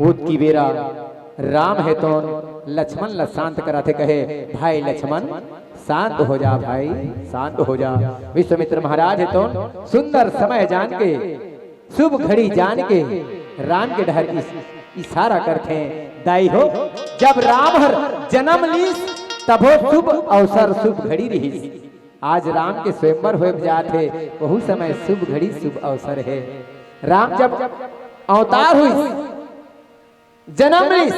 ओतकी बेरा राम हे तोन लछमन ला शांत कराथे, कहे, "भाई लछमन, शांत हो जा भाई, शांत हो जा।" विश्वामित्र महाराज हे तोन सुंदर समय जान के, शुभ घड़ी जान के राम के डहर इस-, इशारा करथे, "दाई हो, जब राम हर जनम लीस, तभो शुभ अवसर शुभ घड़ी रिहिस। आज राम के स्वयंवर होए जात हे, वहू समय शुभ घड़ी शुभ अवसर हे।" राम जब अवतार होइस, जनम लीस,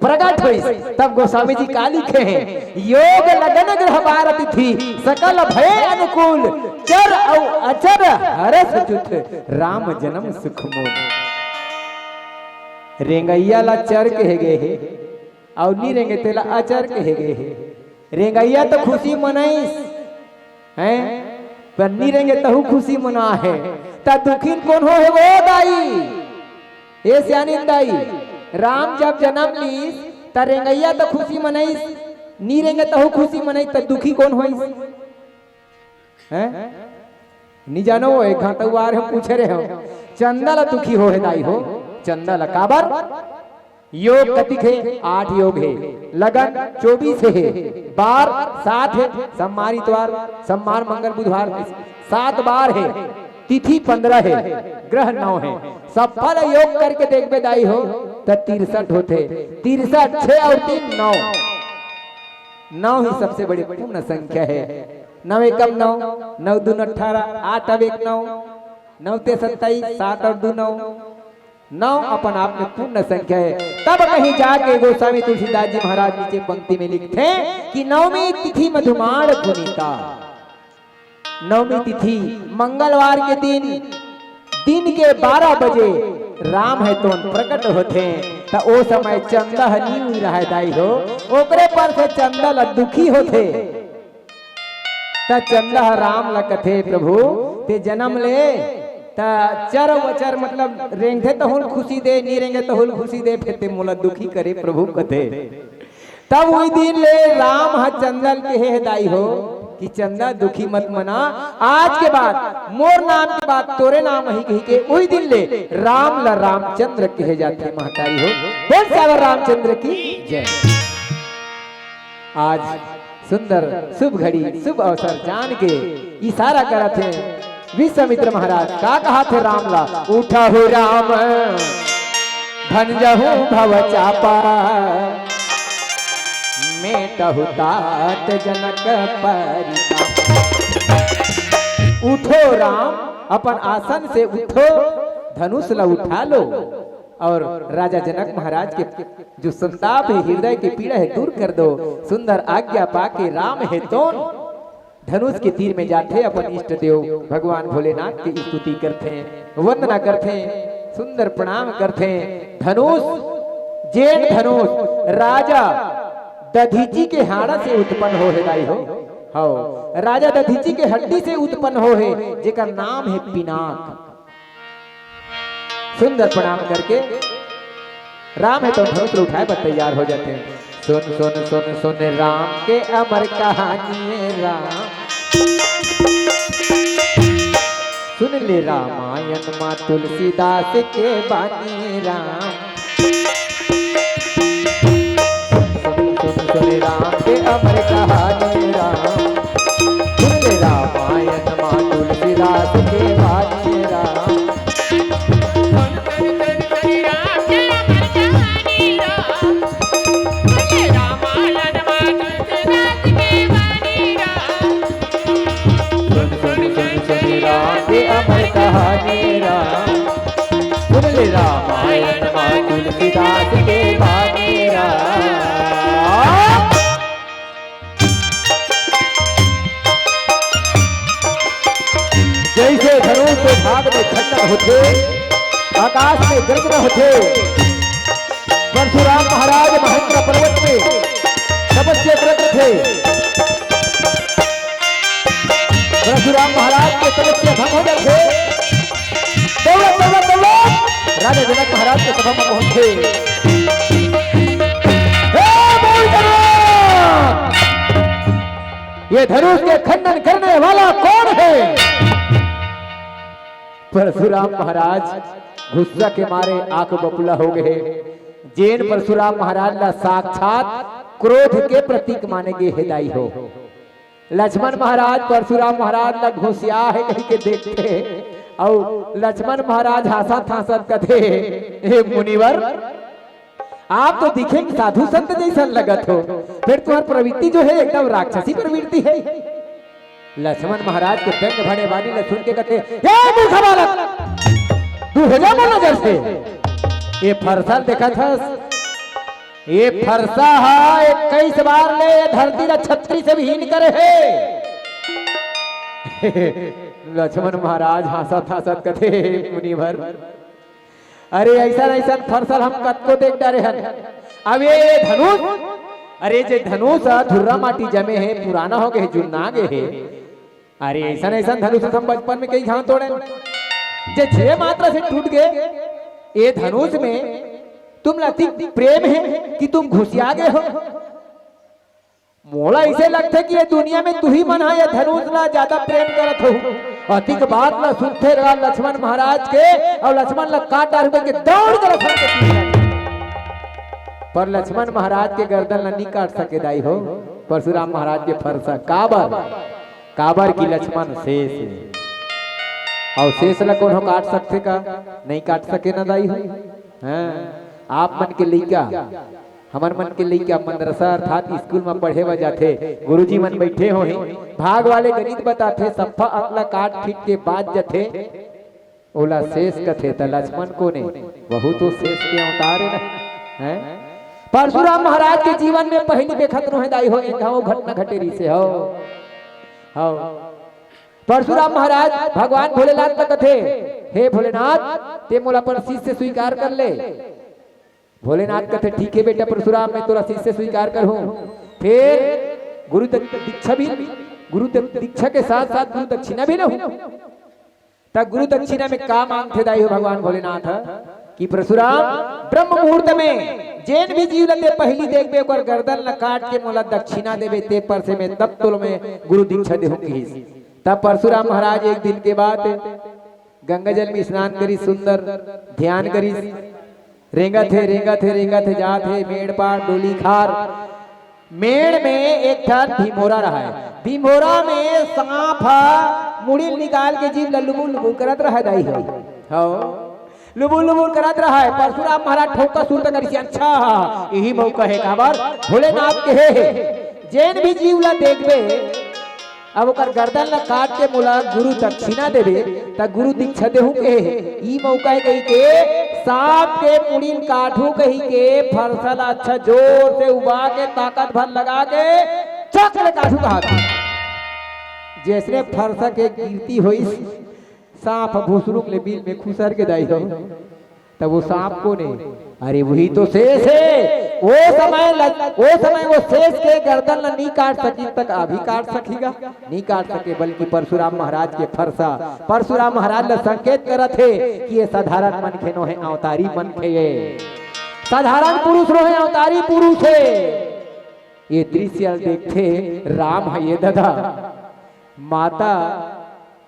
प्रगट होइस, तब गोस्वामी जी का लिखे हे, "योग लगन ग्रह बार तिथि, सकल भय अनुकूल, चर अउ अचर हरस जुथ, राम जनम सुख मूल।" रेंगइया ला चर कहे गे हे, अउ नी रेंगे तेला अचर कहे गे हे। रेंगइया तो खुशी मनइस, हैं? पर नी रेंगे तहू खुशी मना हे। त दुखी कोन हो हे वो दाई? ए सियानिन दाई, राम जब जनम लीस, त रेंगइया तो खुशी मनइस, नी रेंगे तहू खुशी मनइस, त दुखी कोन होइस? हैं? नी जानो वो, एक घांटा उबार हम पूछे रहे हो। चंदा ला दुखी हो हे दाई हो, चंदा ला काबर? योग कतिक हे? आठ योग हे। लगन चौबीस हे। बार सात हे। सम्मार इतवार, सम्मार मंगल बुधवार, सात बार हे। तिथि पंद्रह हे, ग्रह नौ हे। सफल योग करके देखबे दाई हो, त तिरसठ होथे। तिरसठ, छह अउ तीन, नौ। नौ ही सबसे बड़े पूर्ण संख्या हे। नौ एकम नौ, नौ दून अठारह, आठ अउ एक नौ, नौ ते सत्ताईस, सात अउ दू नौ। नौ अपन आप में पूर्ण संख्या हे। तब कहीं जाके गोस्वामी तुलसीदास जी महाराज नीचे पंक्ति में लिखथे कि नवमी तिथि मधुमाड़ पुनीता। नवमी तिथि मंगलवार के दिन, दिन के बारह बजे राम हे तोन प्रकट होथे, त ओ समय चंदा ह नी उई रहय दाई हो, ओकरे पर से चंदा ल दुखी होथे। त चंदा ह राम ल कथे, "प्रभु, ते जनम ले, त चर अउ अचर मतलब रेंगथे तहूं ल खुशी दे, नी रेंगे तहूं ल खुशी दे, फेर ते मोला दुखी करे प्रभु," कथे। तब उही दिन ले राम ह चंदा ल कहे हे दाई हो कि चंदा दुखी मत मना, आज के बाद मोर नाम के बाद तोरे नाम ही कही के उही दिन ले राम ल रामचंद्र कहे जाथे महतारी हो। बोल सियावर रामचंद्र की जय। आज सुंदर शुभ घड़ी, शुभ अवसर जान के इशारा करत हे विश्वामित्र महाराज। का कहाथे राम ला? "उठहु राम भंजहु भव चापा, मेटहु तात जनक परितापा।" उठो राम, अपन आसन से उठो, धनुष ला उठा लो और राजा जनक महाराज के जो संताप हे, हृदय के पीड़ा हे, दूर कर दो। सुंदर आज्ञा पाके राम हे तोन धनुष के तीर में जाथे, अपन इष्ट देव भगवान भोलेनाथ के स्तुति करथे, वंदना करथे, सुंदर प्रणाम करथे। धनुष, जेन धनुष राजा दधीचि के हाड़ा से उत्पन्न हो हे दाई हो। हव, राजा दधीचि के हड्डी से उत्पन्न हो हे, जेकर नाम हे पिनाक। सुंदर प्रणाम करके राम हे तोन धनुष ल उठाए बर तैयार हो जाथे। सुन सुन सुन सुन राम के अमर कहानी हे राम। सुन ले रामायण माँ तुलसीदास के बानी राम। सुन सुन सुन राम के अमर कहानी राम। सुन ले रामायण माँ तुलसीदास के बानी राम। सुन सुन सुन सुन राम के अमर कहानी राम। सुन ले रामायण माँ तुलसीदास के बानी राम। जैसे धनुष के भाग में खंडन होथे, आकाश में गर्जना होथे, परशुराम महाराज महेंद्र पर्वत पे तपस्या करत रथे। परशुराम महाराज के तपस्या भंग हो जाथे। दौड़त, दौड़त, दौड़त राजा जनक महाराज के सभा में पहुंचे। हे बोल जवान! ये धनुष के खंडन करने वाला कौन है? परशुराम महाराज गुस्सा के मारे आंख बबूला हो गए। जेन परशुराम महाराज ला साक्षात क्रोध के प्रतीक माने गे हे दाई हो। लक्ष्मण महाराज परशुराम महाराज ला घुसिया हे कहि के देखथे, अउ लक्ष्मण महाराज हांसत हांसत कथे, "हे मुनिवर, आप तो दिखे में साधु संत जइसन लगत हो, फेर तुम्हर प्रवृत्ति जो हे एकदम राक्षसी प्रवृत्ति हे।" लक्ष्मण महाराज के व्यंग भरे वाणी ला सुन के कथे, "हे मूर्ख बालक, दूर हो जा मोर नजर से। ये फरसा ल देखत हस, ये फरसा ह इक्कीस बार ले ये धरती ला छतरी से भी हीन करे हे।" लक्ष्मण महाराज हांसत हांसत कथे, "हे मुनिवर, अरे अइसन अइसन फरसा ल हम कतको देख डारे हन। अब ये, ये धनुष, अरे जे धनुष ह धुर्रा माटी जमे हे, पुराना हो गे हे, जुन्ना गे हे। अरे अइसन अइसन धनुष हम बचपन में कई घांव तोड़े, जे छुए मात्र से टूट गे। ये धनुष में तुम ला अतिक प्रेम हे कि तुम घुसिया गे हो। मोला अइसे लगथे कि ये दुनिया में तुही मन ह ये धनुष ला ज्यादा प्रेम करत हो।" अतिक बात ला सुनथे रा लक्ष्मण महाराज के, अउ लक्ष्मण ला काट डारहूं कहिके दौड़ के लक्ष्मण के तीर लगे। पर लक्ष्मण महाराज के गर्दन ला नी काट सके दाई हो, परशुराम महाराज के फरसा। काबर? काबर कि लक्ष्मण शेष हे। अउ शेष ला कोनो काट सकथे का? नहीं काट सके ना दाई हो। हाँ, आप मन के लइका, हमर मन के लइका मदरसा अर्थात स्कूल म पढ़े बर जाथे, गुरुजी मन बइठे होही, भाग वाले गणित बताथे, सफ्फा अंक ला काट खींच के बाज जथे, ओला शेष कथे, त लक्ष्मण कोन ए? वहू तो शेष के अवतार ए ना, हैं? परशुराम महाराज के जीवन में पहिली देखत नोहे दाई हो, एक घांव घटना घटे रिहिसे हो। हव। परशुराम महाराज भगवान भोलेनाथ ला कथे, "हे भोलेनाथ, ते मोला अपन शिष्य स्वीकार कर ले।" भोलेनाथ कथे, "ठीक हे बेटा परशुराम, मैं तोला शिष्य स्वीकार करहूं, फेर गुरु द-, दीक्षा भी, गुरु द-, दीक्षा के साथ साथ गुरु दक्षिणा भी लहूं।" त गुरु दक्षिणा में का मांगथे दाई हो भगवान भोलेनाथ ह कि परशुराम, ब्रह्म मुहूर्त में जेन भी जीव ला ते पहिली देखबे, ओकर गर्दन ला काट के मोला दक्षिणा देबे, ते पर से मैं तब तोला मैं गुरु दीक्षा देहूं किहिस। तब परशुराम महाराज एक दिन के बात, गंगा जल में स्नान करिस, सुंदर ध्यान करिस, रेंगत हे, रेंगत हे, रेंगत हे, जात हे, मेड़ पार, डोली खार, मेड़ में एक ठन भिंभोरा रहय। भिंभोरा में सांप ह मुड़ी ल निकाल के जीभ ल लुबुर लुबुर करत रहय दाई हो। हव। लुबुर लुबुर करत रहय। परशुराम महाराज ठोका सुरता करिस, अच्छा, इही मौका हे, काबर भोलेनाथ के हे, हे। जेन भी जीव ल देखबे, अब ओकर गर्दन ल काट के मोला गुरु दक्षिणा देबे, त गुरु दीक्षा देहूं के हे। ई मौका हे कहिके सांप के मुड़ी ल काटहूं कहिके फरसा ल अच्छा जोर से उबा के ताकत भर लगा के चक ले काटहूं कहात हे। जइसने फरसा के गिरती होइस, सांप भुसरुक ले बिल में खुसर गे दाई हो। तब वो सांप कोन ए? अरे वही तो शेष हे। वो समय ल-, वो समय वो शेष के गर्दन ल नी काट सकिन त अभी काट सकही गा? नी काट सके, बल्कि परशुराम महाराज के फरसा परशुराम महाराज ल संकेत करत हे कि ये साधारण मनखे नोहे, अवतारी मनखे ए, साधारण पुरुष नोहे, अवतारी पुरुष ए। ये दृश्य ल देखथे राम ह, ये ददा माता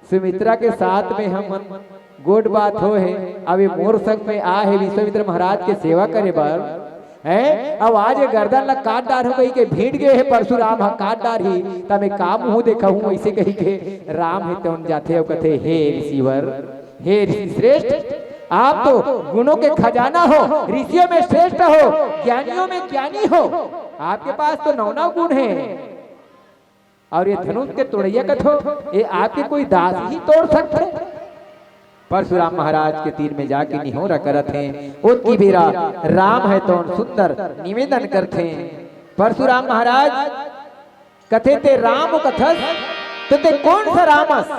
सुमित्रा के साथ में हमन गोठ बात होहे, अब ये मोर संग में आए हे विश्वामित्र महाराज के सेवा करे बर, हैं? अब आज ये गर्दन ला काट डारहूं कहिके भीड़ गे हे परशुराम ह, काट डारही, त मैं का मुंह देखहूं, अइसे कहिके राम हे तउन जाथे अउ कथे, हे ऋषिवर, हे ऋषि श्रेष्ठ, आप तो गुणों के खजाना हो, ऋषियों में श्रेष्ठ हो, ज्ञानियों में ज्ञानी हो, आपके पास तो नौ नौ गुण हे। अउ ये धनुष के तोड़इया कथो, ये आपके कोई दास ही तोड़ सकथे? परशुराम महाराज के तीर में जाके निहोरा करत हे। ओतकी बेरा राम हे तउन सुंदर निवेदन करथे। परशुराम महाराज कथे, "ते राम कथस, त ते कोन सा राम अस?"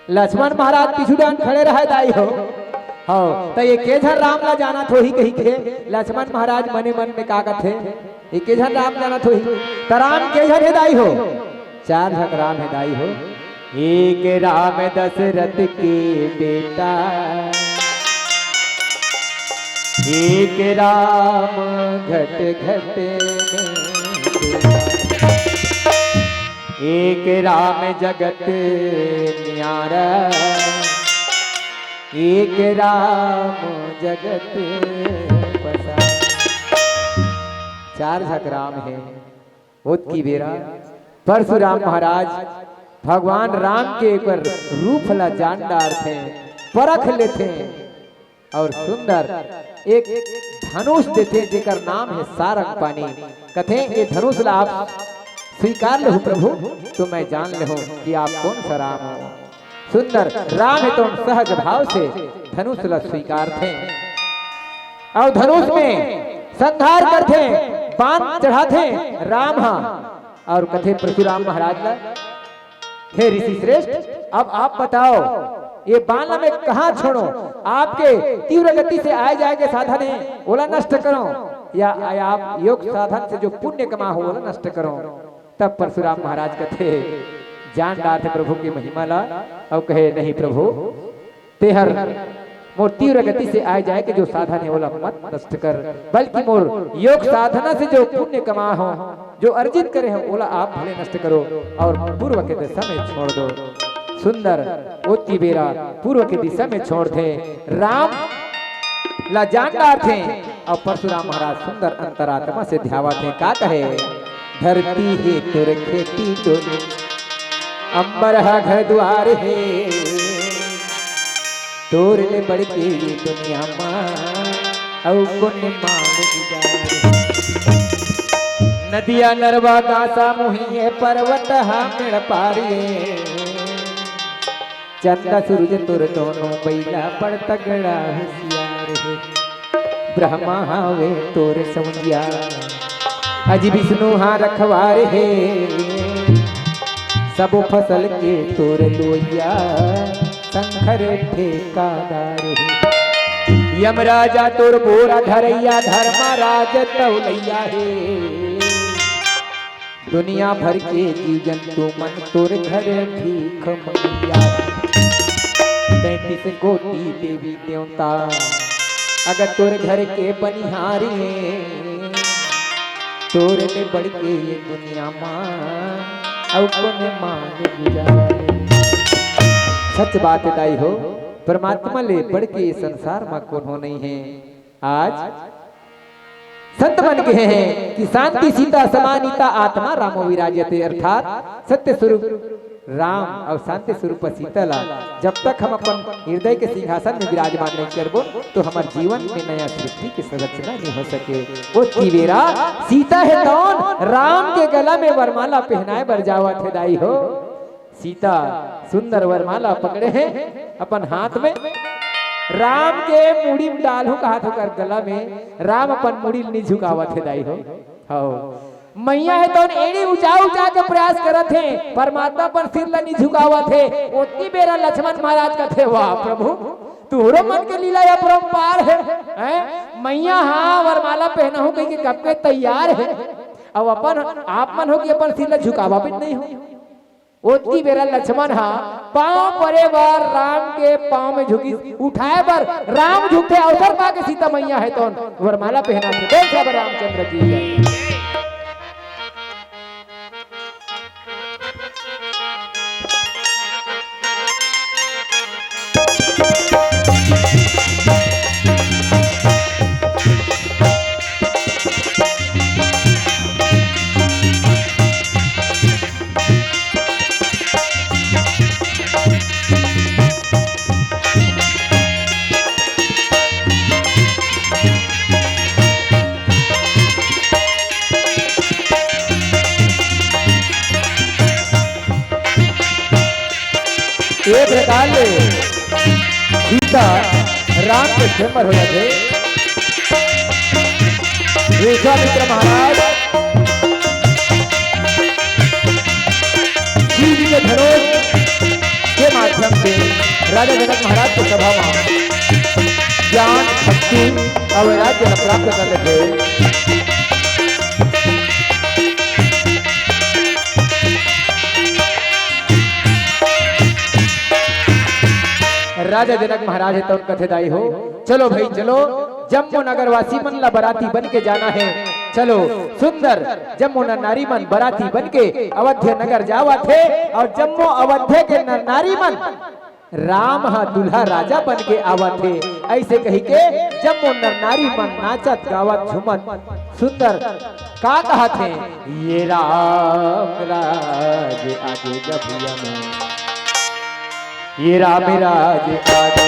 लक्ष्मण महाराज पीछू डाहन खड़े रहय, दाई हो। हव, त ये के झन राम ला जानत होही कहिके लक्ष्मण महाराज मने मन में का कथे, ये के झन राम जानत होही? त राम के झन हे दाई हो? चार झन राम हे दाई हो। एक राम दशरथ के बेटा, एक राम घट घट में बेटा, एक राम जगत न्यारा, एक राम जगत पसारा। चार झक राम हे। ओतकी बेरा परशुराम महाराज भगवान राम के एक बार रूप ला जान डारथे, परख लेथे अउ सुंदर एक धनुष देथे, जेकर नाम हे सारंग पानी। कथे, "ये धनुष ला आप स्वीकार लेहू प्रभु, तो मैं जान लेहूं कि आप कौन सा राम हो।" सुंदर राम हे तो सहज भाव से धनुष ला स्वीकारथे अउ धनुष में संहार करथे, बाण चढ़ाथे राम हा अउ कथे परशुराम महाराज ला, "हे ऋषि श्रेष्ठ, अब आप बताओ, ये बाण ला मैं कहाँ छोड़ो? आपके तीव्र गति से आए जाए के साधन हे, ओला नष्ट करो, या, या आप योग साधन से जो पुण्य कमा हो, ओला नष्ट करो।" तब परशुराम महाराज कथे, जान डारथे प्रभु के महिमा ला अउ कहे, "नहीं प्रभु, तेहर मोर तीव्र गति से आए जाए के जो साधन हे, ओला मत नष्ट कर, बल्कि मोर योग साधना से जो पुण्य कमा हो, जो अर्जित करे हो, ओला आप भले नष्ट करो अउ पूर्व के दिशा में छोड़ दो।" सुंदर ओतकी बेरा पूर्व के दिशा में छोड़थे, राम ला जान डारथे अउ परशुराम महाराज सुंदर अंतरात्मा से ध्यावत हे, का कहे, "धरती हे तोर खेती डोले, अंबर हा घर दुआर हे, तोर ले बढ़ के ये दुनिया मा अउ कोन मांग गुजार हे। नदिया नरवा गासा मुहिए, पर्वत हा मेड़ पार हे, चंदा सूरज तोर दोनों बइला बड़ तगड़ा हुसियार हे। ब्रह्मा हावे तोर संगिया, अजी विष्णु हा रखवार हे। सबो फसल के तोर लुवइया, शंकर ठेकादार हे। यमराजा तोर बोरा धरइया, धर्मराज तौलइया हे। दुनिया भर के जीव जंतु मन तोर घर भीख मंगिया। तैंतीस कोटि देवी देवता अगर तोर घर के बनिहारी हे, तोर ले बढ़ के ये दुनिया मा अउ कोन मांग गुजार हे। सच बात हे दाई हो, परमात्मा ले बढ़ के ये संसार मा कोनो नहीं हे। आज संत मन कहे हे कि शांति सीता समानीता आत्मा रामो विराजते, अर्थात सत्य स्वरूप राम अउ शांति स्वरूप सीता ला जब तक हम अपन हृदय के सिंहासन में विराजमान नहीं करबो, तो हमर जीवन में नया सृष्टि के संरचना नहीं हो सके। ओतकी बेरा सीता हे तौन राम के गला में वरमाला पहनाए बर जावत हे दाई हो। सीता सुंदर वरमाला पकड़े हे अपन हाथ में। राम के मुड़ी में डालहूं कहात हे ओकर गला में, राम अपन मुड़ी ल नी झुकावत हे दाई हो। हव, मैया हे तौन एड़ी उचा उचा के प्रयास करत हे, परमात्मा अपन सिर ल नी झुकावत हे। ओतकी बेरा लक्ष्मण महाराज कथे, "वाह प्रभु, तुहरो मन के लीला अपरंपार हे, हैं? मैया हा वरमाला पहनाहूं कहिके कब के तैयार हे, अउ अपन आप मन हो कि अपन सिर ल झुकावा भी नहीं हो।" ओतकी बेरा लक्ष्मण हा पांव परे बर राम के पांव में झुकिस, उठाए बर राम झुकथे, अवसर पाके सीता मैया हे तौन वरमाला पहनाथे। बोल सियावर रामचंद्र की जय। ए प्रकार ले सीता राम के स्वयंवर हो जाथे। विश्वामित्र महाराज शिव जी के धनुष के माध्यम से राजा जनक महाराज के सभा में ज्ञान, भक्ति अउ वैराग्य ला प्राप्त कर लेथे। राजा जनक महाराज हे तउन कथे, दाई हो, चलो भाई चलो, जम्मो नगरवासी मन ला बराती बन के जाना हे। चलो, सुंदर जम्मो नर नारी मन बराती बन के अवध्य नगर जावत हे अउ जम्मो अवध्य के नर नारी मन राम ह दूल्हा राजा बन के आवत हे, अइसे कहिके जम्मो नर नारी मन नाचत गावत झूमत सुंदर का कहत हे, ये राम राज आगे गभिया में, ये राम राज आगे,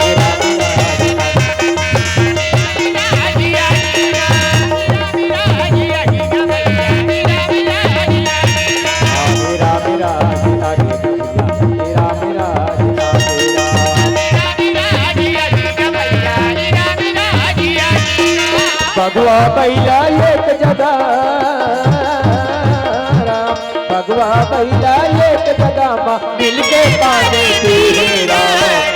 ये राम राज आगे। बघवा बइला एक जगह, राम, बघवा बइला एक जगह मा मिलके पानी पी हे राम।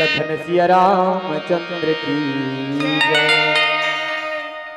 लखन सिया रामचंद्र की जय।